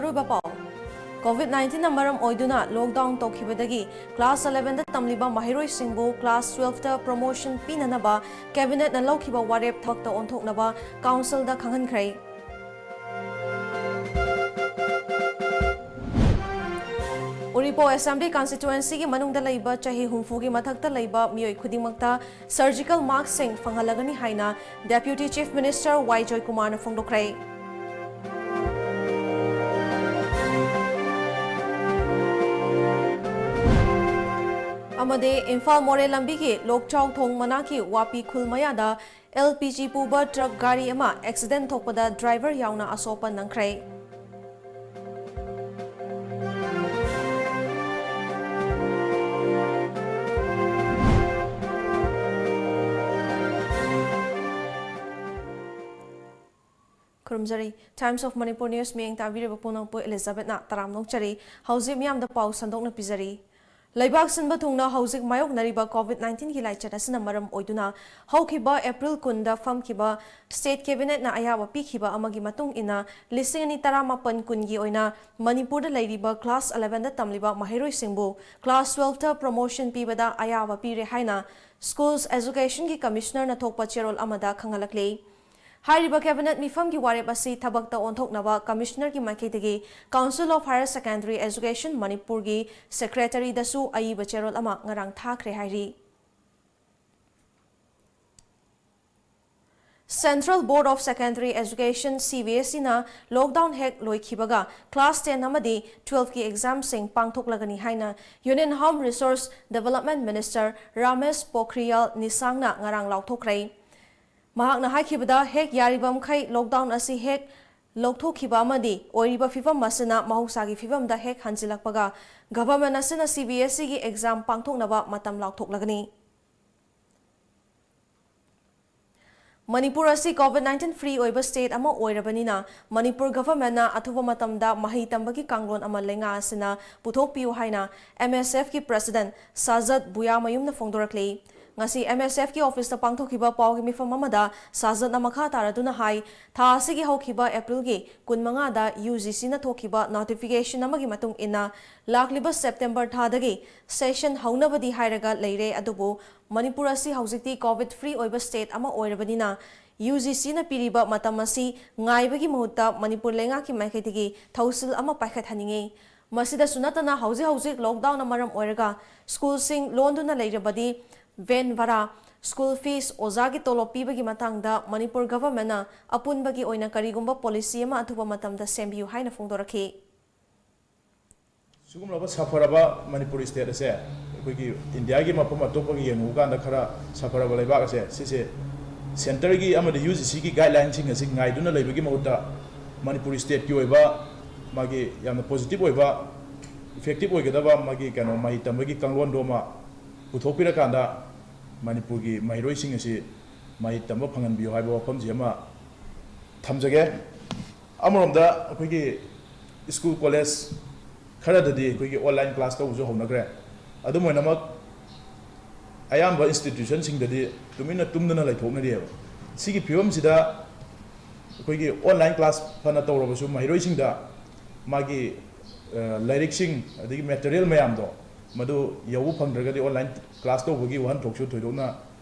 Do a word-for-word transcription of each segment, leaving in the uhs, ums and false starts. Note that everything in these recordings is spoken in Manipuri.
ꯑꯔꯣꯏꯕ ꯄꯥꯎ꯫ COVID nineteen ꯅ ꯃꯔꯝ ꯑꯣꯏꯗꯨꯅ lockdown ꯇꯧꯈꯤꯕꯗꯒꯤ class eleven ꯗ ꯇꯝꯂꯤꯕ ꯃꯍꯩꯔꯣꯏꯁꯤꯡꯕꯨ class twelve ꯇ promotion ꯄꯤꯅꯅꯕ cabinet ꯅ ꯂꯧꯈꯤꯕ ꯋꯥꯔꯦꯞ ꯊꯕꯛꯇ ꯑꯣꯟꯊꯣꯛꯅꯕ council ꯗ ꯈꯪꯍꯟꯈ꯭ꯔꯦ꯫ ꯎꯔꯤꯄꯣꯛ Assembly Constituency ꯒꯤ ꯃꯅꯨꯡꯗ ꯂꯩꯕ ꯆꯍꯤ ꯍꯨꯝꯐꯨꯒꯤ ꯃꯊꯛꯇ ꯂꯩꯕ ꯃꯤꯑꯣꯏ ꯈꯨꯗꯤꯡꯃꯛꯇ surgical mask ꯁꯤꯡ ꯐꯪꯍꯜꯂꯒꯅꯤ ꯍꯥꯏꯅ Deputy Chief Minister ꯋꯥꯏ ꯖꯣꯏꯀꯨꯃꯥꯔꯅ ꯐꯣꯡꯗꯣꯛꯈ꯭ꯔꯦ꯫ ꯑꯃꯗꯤ ꯏꯝꯐꯥꯜ ꯃꯣꯔꯦ ꯂꯝꯕꯤꯒꯤ ꯂꯣꯛꯆꯥꯎ ꯊꯣꯡ ꯃꯅꯥꯛꯀꯤ ꯋꯥꯄꯤ ꯈꯨꯜ ꯃꯌꯥꯗ LPG ꯄꯨꯕ truck ꯒꯥꯔꯤ ꯑꯃ accident ꯊꯣꯛꯄꯗ driver ꯌꯥꯎꯅ ꯑꯁꯣꯛꯄ ꯅꯪꯈ꯭ꯔꯦ꯫ ꯈꯨꯔꯨꯝꯖꯔꯤ꯫ Times of Manipur News ꯃꯤꯠꯌꯦꯡ ꯇꯥꯕꯤꯔꯤꯕ ꯄꯨꯝꯅꯃꯛꯄꯨ Elizabeth ꯅ ꯇꯔꯥꯝꯅ ꯑꯣꯛꯆꯔꯤ꯫ ꯍꯧꯖꯤꯛ ꯃꯤꯌꯥꯝꯗ ꯄꯥꯎ ꯁꯟꯗꯣꯛꯅ ꯄꯤꯖꯔꯤ꯫ ꯂꯩꯕꯥꯛ ꯁꯤꯟꯕ ꯊꯨꯡꯅ ꯍꯧꯖꯤꯛ ꯃꯥꯌꯣꯛꯅꯔꯤꯕ COVID nineteen ꯒꯤ ꯂꯥꯏꯆꯠ ꯑꯁꯤꯅ ꯃꯔꯝ ꯑꯣꯏꯗꯨꯅ ꯍꯧꯈꯤꯕ April ꯀꯨꯟꯗ ꯐꯝꯈꯤꯕ state cabinet ꯅ ꯑꯌꯥꯕ ꯄꯤꯈꯤꯕ ꯑꯃꯒꯤ ꯃꯇꯨꯡ ꯏꯟꯅ ꯂꯤꯁꯤꯡ ꯑꯅꯤ ꯇꯔꯥꯃꯥꯄꯟ ꯀꯨꯟꯒꯤ ꯑꯣꯏꯅ ꯃꯅꯤꯄꯨꯔꯗ ꯂꯩꯔꯤꯕ class eleven ꯗ ꯇꯝꯂꯤꯕ ꯃꯍꯩꯔꯣꯏꯁꯤꯡꯕꯨ class twelve ꯇ promotion ꯄꯤꯕꯗ ꯑꯌꯥꯕ ꯄꯤꯔꯦ ꯍꯥꯏꯅ Schools Education ꯒꯤ Commissioner ꯅ ꯊꯣꯛꯄ ꯆꯦꯔꯣꯜ ꯑꯃꯗ ꯈꯪꯍꯜꯂꯛꯂꯤ꯫ ꯍꯥꯏꯔꯤꯕ cabinet ꯃꯤꯐꯝꯒꯤ ꯋꯥꯔꯦꯞ ꯑꯁꯤ ꯊꯕꯛꯇ ꯑꯣꯟꯊꯣꯛꯅꯕ Commissioner ꯒꯤ ꯃꯥꯏꯀꯩꯗꯒꯤ Council of Higher Secondary Education ꯃꯅꯤꯄꯨꯔꯒꯤ Secretary ꯗꯁꯨ ꯑꯏꯕ ꯆꯦꯔꯣꯜ ꯑꯃ ꯉꯔꯥꯡ ꯊꯥꯈ꯭ꯔꯦ ꯍꯥꯏꯔꯤ꯫ Central Board of Secondary Education, CBSE ꯅ lockdown ꯍꯦꯛ ꯂꯣꯏꯈꯤꯕꯒ class ten ꯑꯃꯗꯤ twelve ꯀꯤ exam ꯁꯤꯡ ꯄꯥꯡꯊꯣꯛꯂꯒꯅꯤ ꯍꯥꯏꯅ Union Home Resource Development Minister Ramesh ꯄꯣꯈ꯭ꯔꯤꯌꯥꯜ ꯅꯤꯁꯥꯡꯅ ꯉꯔꯥꯡ ꯂꯥꯎꯊꯣꯛꯈ꯭ꯔꯦ꯫ ꯃꯍꯥꯛꯅ ꯍꯥꯏꯈꯤꯕꯗ, ꯍꯦꯛ ꯌꯥꯔꯤꯕꯃꯈꯩ lockdown ꯑꯁꯤ ꯍꯦꯛ ꯂꯧꯊꯣꯛꯈꯤꯕ ꯑꯃꯗꯤ ꯑꯣꯏꯔꯤꯕ ꯐꯤꯚꯝ ꯑꯁꯤꯅ ꯃꯍꯧꯁꯥꯒꯤ ꯐꯤꯚꯝꯗ ꯍꯦꯛ ꯍꯟꯖꯤꯜꯂꯛꯄꯒ government ꯑꯁꯤꯅ CBSE ꯒꯤ exam ꯄꯥꯡꯊꯣꯛꯅꯕ ꯃꯇꯝ ꯂꯥꯎꯊꯣꯛꯂꯒꯅꯤ꯫ ꯃꯅꯤꯄꯨꯔ ꯑꯁꯤ COVID nineteen free ꯑꯣꯏꯕ state ꯑꯃ ꯑꯣꯏꯔꯕꯅꯤꯅ, ꯃꯅꯤꯄꯨꯔ government ꯅ ꯑꯊꯨꯕ ꯃꯇꯝꯗ ꯃꯍꯩ ꯇꯝꯕꯒꯤ ꯀꯥꯡꯂꯣꯟ ꯑꯃ ꯂꯩꯉꯥꯛ ꯑꯁꯤꯅ ꯄꯨꯊꯣꯛꯄꯤꯌꯨ ꯍꯥꯏꯅ MSF ꯀꯤ President ꯁꯥꯖꯠ ꯕꯨꯌꯥꯃꯌꯨꯝꯅ ꯐꯣꯡꯗꯣꯔꯛꯂꯤ꯫ ꯉꯁꯤ MSFꯀꯤ officeꯇ ꯄꯥꯡꯊꯣꯛꯈꯤꯕ ꯄꯥꯎꯒꯤ ꯃꯤꯐꯝ ꯑꯃꯗ ꯁꯥꯖꯠꯅ ꯃꯈꯥ ꯇꯥꯔꯗꯨꯅ ꯍꯥꯏ, ꯊꯥ ꯑꯁꯤꯒꯤ ꯍꯧꯈꯤꯕ Aprilꯒꯤ ꯀꯨꯟꯃꯉꯥꯗ UGCꯅ ꯊꯣꯛꯈꯤꯕ notification ꯑꯃꯒꯤ ꯃꯇꯨꯡ ꯏꯟꯅ ꯂꯥꯛꯂꯤꯕ September ꯊꯥꯗꯒꯤ session ꯍꯧꯅꯕꯗꯤ ꯍꯥꯏꯔꯒ ꯂꯩꯔꯦ, ꯑꯗꯨꯕꯨ ꯃꯅꯤꯄꯨꯔ ꯑꯁꯤ ꯍꯧꯖꯤꯛꯇꯤ COVID free ꯑꯣꯏꯕ state ꯑꯃ ꯑꯣꯏꯔꯕꯅꯤꯅ UGCꯅ ꯄꯤꯔꯤꯕ ꯃꯇꯝ ꯑꯁꯤ ꯉꯥꯏꯕꯒꯤ ꯃꯍꯨꯠꯇ ꯃꯅꯤꯄꯨꯔ ꯂꯩꯉꯥꯛꯀꯤ ꯃꯥꯏꯀꯩꯗꯒꯤ ꯊꯧꯁꯤꯜ ꯑꯃ ꯄꯥꯏꯈꯠꯍꯟꯅꯤꯡꯏ꯫ ꯃꯁꯤꯗꯁꯨ ꯅꯠꯇꯅ ꯍꯧꯖꯤꯛ ꯍꯧꯖꯤꯛ lockdownꯅ ꯃꯔꯝ ꯑꯣꯏꯔꯒ schoolꯁꯤꯡ ꯂꯣꯟꯗꯨꯅ ꯂꯩꯔꯕꯗꯤ van ꯚꯔꯥ, school fees, ꯑꯣꯖꯥꯒꯤ ꯇꯣꯂꯣꯞ ꯄꯤꯕꯒꯤ ꯃꯇꯥꯡꯗ ꯃꯅꯤꯄꯨꯔ governmentꯅ ꯑꯄꯨꯟꯕꯒꯤ ꯑꯣꯏꯅ ꯀꯔꯤꯒꯨꯝꯕ policy ꯑꯃ ꯑꯊꯨꯕ ꯃꯇꯝꯗ ꯁꯦꯝꯕꯤꯌꯨ ꯍꯥꯏꯅ ꯐꯣꯡꯗꯣꯔꯛꯈꯤ꯫ ꯁꯤꯒꯨꯝꯂꯕ ꯁꯥꯐꯔꯕ ꯃꯅꯤꯄꯨꯔ state ꯑꯁꯦ ꯑꯩꯈꯣꯏꯒꯤ Indiaꯒꯤ ꯃꯐꯝ ꯑꯇꯣꯞꯄꯒ ꯌꯦꯡꯉꯨꯕ ꯀꯥꯟꯗ ꯈꯔ ꯁꯥꯐꯔꯕ ꯂꯩꯕꯥꯛ ꯑꯁꯦ, ꯁꯤꯁꯦ centreꯒꯤ ꯑꯃꯗꯤ UGCꯒꯤ guidelineꯁꯤꯡ ꯑꯁꯤ ꯉꯥꯏꯗꯨꯅ ꯂꯩꯕꯒꯤ ꯃꯍꯨꯠꯇ ꯃꯅꯤꯄꯨꯔ stateꯀꯤ ꯑꯣꯏꯕ ꯃꯥꯒꯤ ꯌꯥꯝꯅ positive ꯑꯣꯏꯕ, effective ꯑꯣꯏꯒꯗꯕ ꯃꯥꯒꯤ ꯀꯩꯅꯣ ꯃꯍꯩ ꯇꯝꯕꯒꯤ ꯀꯥꯡꯂꯣꯟꯗꯣ ꯑꯃ ꯄꯨꯊꯣꯛꯄꯤꯔꯀꯥꯟꯗ ꯃꯅꯤꯄꯨꯔꯒꯤ ꯃꯍꯩꯔꯣꯏꯁꯤꯡ ꯑꯁꯤ ꯃꯍꯩ ꯇꯝꯕ ꯐꯪꯍꯟꯕꯤꯌꯨ ꯍꯥꯏꯕ ꯋꯥꯐꯝꯁꯤ ꯑꯃ ꯊꯝꯖꯒꯦ꯫ ꯑꯃꯔꯣꯝꯗ ꯑꯩꯈꯣꯏꯒꯤ school college ꯈꯔꯗꯗꯤ ꯑꯩꯈꯣꯏꯒꯤ online class ꯇꯧꯕꯁꯨ ꯍꯧꯅꯈ꯭ꯔꯦ꯫ ꯑꯗꯨꯝ ꯑꯣꯏꯅꯃꯛ ꯑꯌꯥꯝꯕ institutionꯁꯤꯡꯗꯗꯤ ꯇꯨꯃꯤꯟꯅ ꯇꯨꯝꯗꯅ ꯂꯩꯊꯣꯛꯅꯔꯤꯑꯕ꯫ ꯁꯤꯒꯤ ꯐꯤꯕꯝꯁꯤꯗ ꯑꯩꯈꯣꯏꯒꯤ online class ꯐꯅ ꯇꯧꯔꯕꯁꯨ ꯃꯍꯩꯔꯣꯏꯁꯤꯡꯗ ꯃꯥꯒꯤ, ꯑ, ꯂꯥꯏꯔꯤꯛꯁꯤꯡ ꯑꯗꯒꯤ material ꯃꯌꯥꯝꯗꯣ ꯃꯗꯨ ꯌꯧꯕ ꯐꯪꯗ꯭ꯔꯒꯗꯤ online class ꯇꯧꯕꯒꯤ ꯋꯥꯍꯟꯊꯣꯛꯁꯨ ꯊꯣꯏꯗꯣꯛꯅ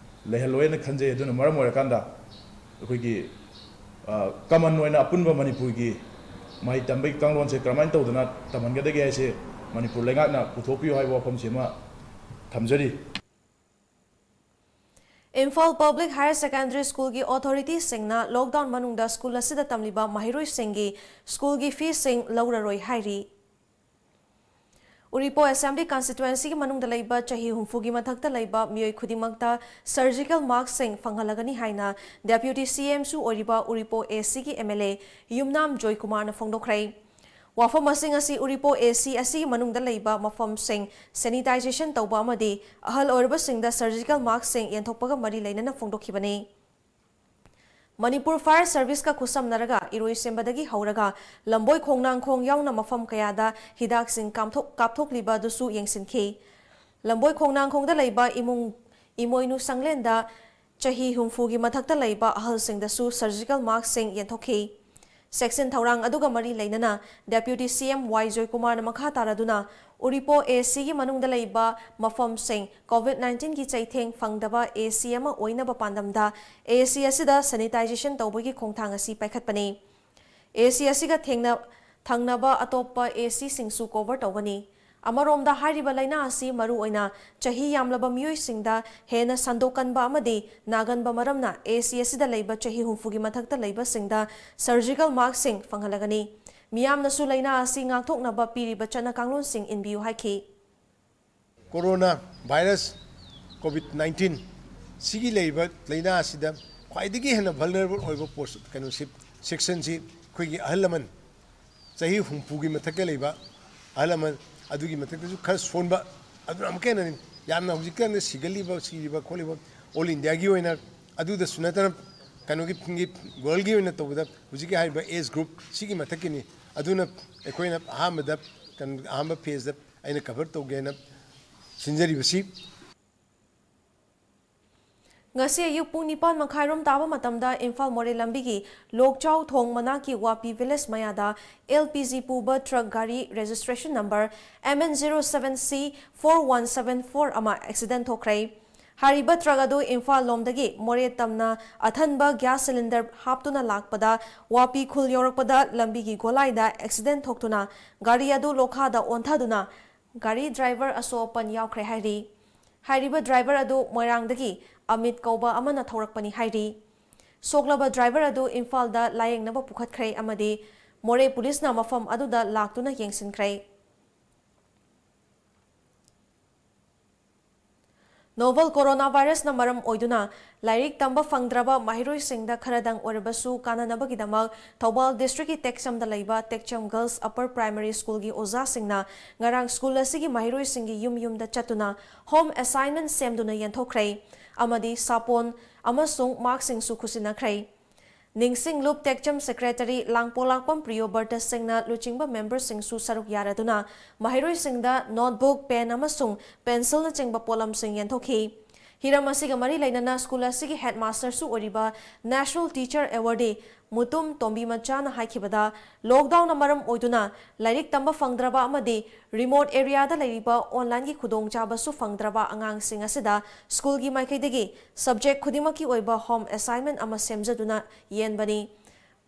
ꯂꯩꯍꯜꯂꯣꯏꯅ ꯈꯟꯖꯩ꯫ ꯑꯗꯨꯅ ꯃꯔꯝ ꯑꯣꯏꯔꯀꯥꯟꯗ ꯑꯩꯈꯣꯏꯒꯤ, ꯑ, common ꯑꯣꯏꯅ ꯑꯄꯨꯟꯕ ꯃꯅꯤꯄꯨꯔꯒꯤ ꯃꯍꯩ ꯇꯝꯕꯒꯤ ꯀꯥꯡꯂꯣꯟꯁꯦ ꯀꯔꯝꯍꯥꯏꯅ ꯇꯧꯗꯅ ꯇꯝꯍꯟꯒꯗꯒꯦ ꯍꯥꯏꯁꯦ ꯃꯅꯤꯄꯨꯔ ꯂꯩꯉꯥꯛꯅ ꯄꯨꯊꯣꯛꯄꯤꯌꯨ ꯍꯥꯏꯕ ꯋꯥꯐꯝꯁꯤ ꯑꯃ ꯊꯝꯖꯔꯤ꯫ Imphal Public Higher Secondary Schoolꯒꯤ authorityꯁꯤꯡꯅ lockdown ꯃꯅꯨꯡꯗ school ꯑꯁꯤꯗ ꯇꯝꯂꯤꯕ ꯃꯍꯩꯔꯣꯏꯁꯤꯡꯒꯤ schoolꯒꯤ feesꯁꯤꯡ ꯂꯧꯔꯔꯣꯏ ꯍꯥꯏꯔꯤ꯫ ꯎꯔꯤꯄꯣꯛ Assembly Constituencyꯒꯤ ꯃꯅꯨꯡꯗ ꯂꯩꯕ ꯆꯍꯤ ꯍꯨꯝꯐꯨꯒꯤ ꯃꯊꯛꯇ ꯂꯩꯕ ꯃꯤꯑꯣꯏ ꯈꯨꯗꯤꯡꯃꯛꯇ surgical maskꯁꯤꯡ ꯐꯪꯍꯜꯂꯒꯅꯤ ꯍꯥꯏꯅ Deputy CMꯁꯨ ꯑꯣꯏꯔꯤꯕ ꯎꯔꯤꯄꯣꯛ ACꯒꯤ MLA ꯌꯨꯝꯅꯥꯝ ꯖꯣꯏꯀꯨꯃꯥꯔꯅ ꯐꯣꯡꯗꯣꯛꯈ꯭ꯔꯦ꯫ ꯋꯥꯐꯝ ꯑꯁꯤꯡ ꯑꯁꯤ ꯎꯔꯤꯄꯣꯛ AC ꯑꯁꯤꯒꯤ ꯃꯅꯨꯡꯗ ꯂꯩꯕ ꯃꯐꯝꯁꯤꯡ sanitization ꯇꯧꯕ ꯑꯃꯗꯤ ꯑꯍꯜ ꯑꯣꯏꯔꯕꯁꯤꯡꯗ surgical maskꯁꯤꯡ ꯌꯦꯟꯊꯣꯛꯄꯒ ꯃꯔꯤ ꯂꯩꯅꯅ ꯐꯣꯡꯗꯣꯛꯈꯤꯕꯅꯤ꯫ ꯃꯅꯤꯄꯨꯔ Fire Serviceꯀ ꯈꯨꯠꯁꯝꯅꯔꯒ ꯏꯔꯣꯏꯁꯦꯝꯕꯗꯒꯤ ꯍꯧꯔꯒ ꯂꯝꯕꯣꯏ ꯈꯣꯡꯅꯥꯡꯈꯣꯡ ꯌꯥꯎꯅ ꯃꯐꯝ ꯀꯌꯥꯗ ꯍꯤꯗꯥꯛꯁꯤꯡ ꯀꯥꯞꯊꯣꯛ-, ꯀꯥꯞꯊꯣꯛꯂꯤꯕ ꯑꯗꯨꯁꯨ ꯌꯦꯡꯁꯤꯟꯈꯤ꯫ ꯂꯝꯕꯣꯏ ꯈꯣꯡꯅꯥꯡꯈꯣꯡꯗ ꯂꯩꯕ ꯏꯃꯨꯡ ꯏꯃꯣꯏꯅꯨ ꯁꯪꯂꯦꯟꯗ ꯆꯍꯤ ꯍꯨꯝꯐꯨꯒꯤ ꯃꯊꯛꯇ ꯂꯩꯕ ꯑꯍꯜꯁꯤꯡꯗꯁꯨ surgical maskꯁꯤꯡ ꯌꯦꯟꯊꯣꯛꯈꯤ꯫ ꯁꯦꯛꯁꯟ ꯊꯧꯔꯥꯡ ꯑꯗꯨꯒ ꯃꯔꯤ ꯂꯩꯅꯅ Deputy C M Y ꯖꯣꯏꯀꯨꯃꯥꯔꯅ ꯃꯈꯥ ꯇꯥꯔꯗꯨꯅ ꯎꯔꯤꯄꯣꯛ A Cꯒꯤ ꯃꯅꯨꯡꯗ ꯂꯩꯕ ꯃꯐꯝꯁꯤꯡ COVID nineteenꯒꯤ ꯆꯩꯊꯦꯡ ꯐꯪꯗꯕ A C ꯑꯃ ꯑꯣꯏꯅꯕ ꯄꯥꯟꯗꯝꯗ A C ꯑꯁꯤꯗ sanitization ꯇꯧꯕꯒꯤ ꯈꯣꯡꯊꯥꯡ ꯑꯁꯤ ꯄꯥꯏꯈꯠꯄꯅꯤ꯫ A C ꯑꯁꯤꯒ ꯊꯦꯡꯅ ꯊꯪꯅꯕ ꯑꯇꯣꯞꯄ A Cꯁꯤꯡꯁꯨ cover ꯇꯧꯒꯅꯤ꯫ ꯑꯃꯔꯣꯝꯗ ꯍꯥꯏꯔꯤꯕ ꯂꯥꯏꯅꯥ ꯑꯁꯤ ꯃꯔꯨꯑꯣꯏꯅ ꯆꯍꯤ ꯌꯥꯝꯂꯕ ꯃꯤꯑꯣꯏꯁꯤꯡꯗ ꯍꯦꯟꯅ ꯁꯟꯗꯣꯛꯀꯟꯕ ꯑꯃꯗꯤ ꯅꯥꯒꯟꯕ ꯃꯔꯝꯅ A C ꯑꯁꯤꯗ ꯂꯩꯕ ꯆꯍꯤ ꯍꯨꯝꯐꯨꯒꯤ ꯃꯊꯛꯇ ꯂꯩꯕꯁꯤꯡꯗ surgical maskꯁꯤꯡ ꯐꯪꯍꯜꯂꯒꯅꯤ꯫ ꯃꯤꯌꯥꯝꯅꯁꯨ ꯂꯥꯏꯅꯥ ꯑꯁꯤ ꯉꯥꯛꯊꯣꯛꯅꯕ ꯄꯤꯔꯤꯕ ꯆꯠꯅ ꯀꯥꯡꯂꯣꯟꯁꯤꯡ ꯏꯟꯕꯤꯌꯨ ꯍꯥꯏꯈꯤ꯫ Corona virus, COVID nineteen, ꯁꯤꯒꯤ ꯂꯩꯔꯤꯕ ꯂꯥꯏꯅꯥ ꯑꯁꯤꯗ ꯈ꯭ꯋꯥꯏꯗꯒꯤ ꯍꯦꯟꯅ vulnerable ꯑꯣꯏꯕ ꯄꯣꯁ ꯀꯩꯅꯣꯁꯤ, ꯁꯦꯛꯁꯟꯁꯤ ꯑꯩꯈꯣꯏꯒꯤ ꯑꯍꯜ ꯂꯃꯟ ꯆꯍꯤ ꯍꯨꯝꯐꯨꯒꯤ ꯃꯊꯛꯇ ꯂꯩꯕ ꯑꯍꯜ ꯂꯃꯟ, ꯑꯗꯨꯒꯤ ꯃꯊꯛꯇꯁꯨ ꯈꯔ ꯁꯣꯟꯕ, ꯑꯗꯨꯅ ꯑꯃꯨꯛꯀ ꯍꯦꯟꯅ ꯌꯥꯝꯅ ꯍꯧꯖꯤꯛꯀꯥꯟꯗ ꯁꯤꯒꯜꯂꯤꯕ, ꯁꯤꯔꯤꯕ ꯈꯣꯠꯂꯤꯕ all Indiaꯒꯤ ꯑꯣꯏꯅ, ꯑꯗꯨꯗꯁꯨ ꯅꯠꯇꯅ ꯀꯩꯅꯣꯒꯤ worldꯒꯤ ꯑꯣꯏꯅ ꯇꯧꯕꯗ ꯍꯧꯖꯤꯛꯀꯤ ꯍꯥꯏꯔꯤꯕ age group ꯁꯤꯒꯤ ꯃꯊꯛꯀꯤꯅꯤ꯫ ꯑꯗꯨꯅ ꯑꯩꯈꯣꯏꯅ ꯑꯍꯥꯟꯕꯗ ꯀꯩꯅꯣ, ꯑꯍꯥꯟꯕ phaseꯇ ꯑꯩꯅ cover ꯇꯧꯒꯦꯅ ꯁꯤꯟꯖꯔꯤꯕꯁꯤ꯫ ꯉꯁꯤ ꯑꯌꯨꯛ ꯄꯨꯡ ꯅꯤꯄꯥꯟ ꯃꯈꯥꯏꯔꯣꯝ ꯇꯥꯕ ꯃꯇꯝꯗ ꯏꯝꯐꯥꯜ ꯃꯣꯔꯦ ꯂꯝꯕꯤꯒꯤ ꯂꯣꯛꯆꯥꯎ ꯊꯣꯡ ꯃꯅꯥꯛꯀꯤ ꯋꯥꯄꯤ village ꯃꯌꯥꯗ L P G ꯄꯨꯕ truck ꯒꯥꯔꯤ registration number M N zero seven C four one seven four ꯑꯃ accident ꯊꯣꯛꯈ꯭ꯔꯦ꯫ ꯍꯥꯏꯔꯤꯕ truck ꯑꯗꯨ ꯏꯝꯐꯥꯜ ꯂꯣꯝꯗꯒꯤ ꯃꯣꯔꯦ ꯇꯝꯅ ꯑꯊꯟꯕ gas cylinder ꯍꯥꯞꯇꯨꯅ ꯂꯥꯛꯄꯗ ꯋꯥꯄꯤ ꯈꯨꯜ ꯌꯧꯔꯛꯄꯗ ꯂꯝꯕꯤꯒꯤ ꯒꯣꯂꯥꯏꯗ accident ꯊꯣꯛꯇꯨꯅ ꯒꯥꯔꯤ ꯑꯗꯨ ꯂꯣꯈꯥꯗ ꯑꯣꯟꯊꯗꯨꯅ ꯒꯥꯔꯤ driver ꯑꯁꯣꯛ ꯑꯄꯟ ꯌꯥꯎꯈ꯭ꯔꯦ ꯍꯥꯏꯔꯤ꯫ ꯍꯥꯏꯔꯤꯕ driver ꯑꯗꯨ ꯃꯣꯏꯔꯥꯡꯗꯒꯤ ꯑꯃꯤꯠ ꯀꯧꯕ ꯑꯃꯅ ꯊꯧꯔꯛꯄꯅꯤ ꯍꯥꯏꯔꯤ꯫ ꯁꯣꯛꯂꯕ driver ꯑꯗꯨ ꯏꯝꯐꯥꯜꯗ ꯂꯥꯌꯦꯡꯅꯕ ꯄꯨꯈꯠꯈ꯭ꯔꯦ ꯑꯃꯗꯤ ꯃꯣꯔꯦ ꯄꯨꯂꯤꯁꯅ ꯃꯐꯝ ꯑꯗꯨꯗ ꯂꯥꯛꯇꯨꯅ ꯌꯦꯡꯁꯤꯟꯈ꯭ꯔꯦ꯫ Novel coronavirusꯅ ꯃꯔꯝ ꯑꯣꯏꯗꯨꯅ ꯂꯥꯏꯔꯤꯛ ꯇꯝꯕ ꯐꯪꯗ꯭ꯔꯕ ꯃꯍꯩꯔꯣꯏꯁꯤꯡꯗ ꯈꯔꯗꯪ ꯑꯣꯏꯔꯕꯁꯨ ꯀꯥꯟꯅꯅꯕꯒꯤꯗꯃꯛ ꯊꯧꯕꯥꯜ districtꯀꯤ ꯇꯦꯛꯆꯝꯗ ꯂꯩꯕ ꯇꯦꯛꯆꯝ Girls Upper Primary Schoolꯒꯤ ꯑꯣꯖꯥꯁꯤꯡꯅ ꯉꯔꯥꯡ school ꯑꯁꯤꯒꯤ ꯃꯍꯩꯔꯣꯏꯁꯤꯡꯒꯤ ꯌꯨꯝ ꯌꯨꯝꯗ ꯆꯠꯇꯨꯅ home assignment ꯁꯦꯝꯗꯨꯅ ꯌꯦꯟꯊꯣꯛꯈ꯭ꯔꯦ ꯑꯃꯗꯤ ꯁꯥꯄꯣꯟ ꯑꯃꯁꯨꯡ maskꯁꯤꯡꯁꯨ ꯈꯨꯠꯁꯤꯟꯅꯈ꯭ꯔꯦ꯫ ꯅꯤꯡꯁꯤꯡꯂꯨꯞ ꯇꯦꯛꯆꯝ secretary ꯂꯥꯡꯄꯣꯂꯥꯛꯄꯝ ꯄ꯭ꯔꯤꯌꯣꯕꯔꯇ ꯁꯤꯡꯅ ꯂꯨꯆꯤꯡꯕ memberꯁꯤꯡꯁꯨ ꯁꯔꯨꯛ ꯌꯥꯔꯗꯨꯅ ꯃꯍꯩꯔꯣꯏꯁꯤꯡꯗ notebook, pen ꯑꯃꯁꯨꯡ pencilꯅꯆꯤꯡꯕ ꯄꯣꯠꯂꯝꯁꯤꯡ ꯌꯦꯟꯊꯣꯛꯈꯤ꯫ ꯍꯤꯔꯝ ꯑꯁꯤꯒ ꯃꯔꯤ ꯂꯩꯅꯅ ꯁ꯭ꯀꯨꯜ ꯑꯁꯤꯒꯤ ꯍꯦꯗꯃꯥꯁꯇꯔꯁꯨ ꯑꯣꯏꯔꯤꯕ National Teacher Awardee ꯃꯨꯇꯨꯝ ꯇꯣꯝꯕꯤꯃꯆꯥꯅ ꯍꯥꯏꯈꯤꯕꯗ, ꯂꯣꯛꯗꯥꯎꯟꯅ ꯃꯔꯝ ꯑꯣꯏꯗꯨꯅ ꯂꯥꯏꯔꯤꯛ ꯇꯝꯕ ꯐꯪꯗ꯭ꯔꯕ ꯑꯃꯗꯤ ꯔꯤꯃꯣꯠ ꯑꯦꯔꯤꯌꯥꯗ ꯂꯩꯔꯤꯕ ꯑꯣꯟꯂꯥꯏꯟꯒꯤ ꯈꯨꯗꯣꯡꯆꯥꯕꯁꯨ ꯐꯪꯗ꯭ꯔꯕ ꯑꯉꯥꯡꯁꯤꯡ ꯑꯁꯤꯗ ꯁ꯭ꯀꯨꯜꯒꯤ ꯃꯥꯏꯀꯩꯗꯒꯤ ꯁꯕꯖꯦꯛ ꯈꯨꯗꯤꯡꯃꯛꯀꯤ ꯑꯣꯏꯕ ꯍꯣꯝ ꯑꯦꯁꯥꯏꯟꯃꯦꯟ ꯑꯃ ꯁꯦꯝꯖꯗꯨꯅ ꯌꯦꯟꯕꯅꯤ꯫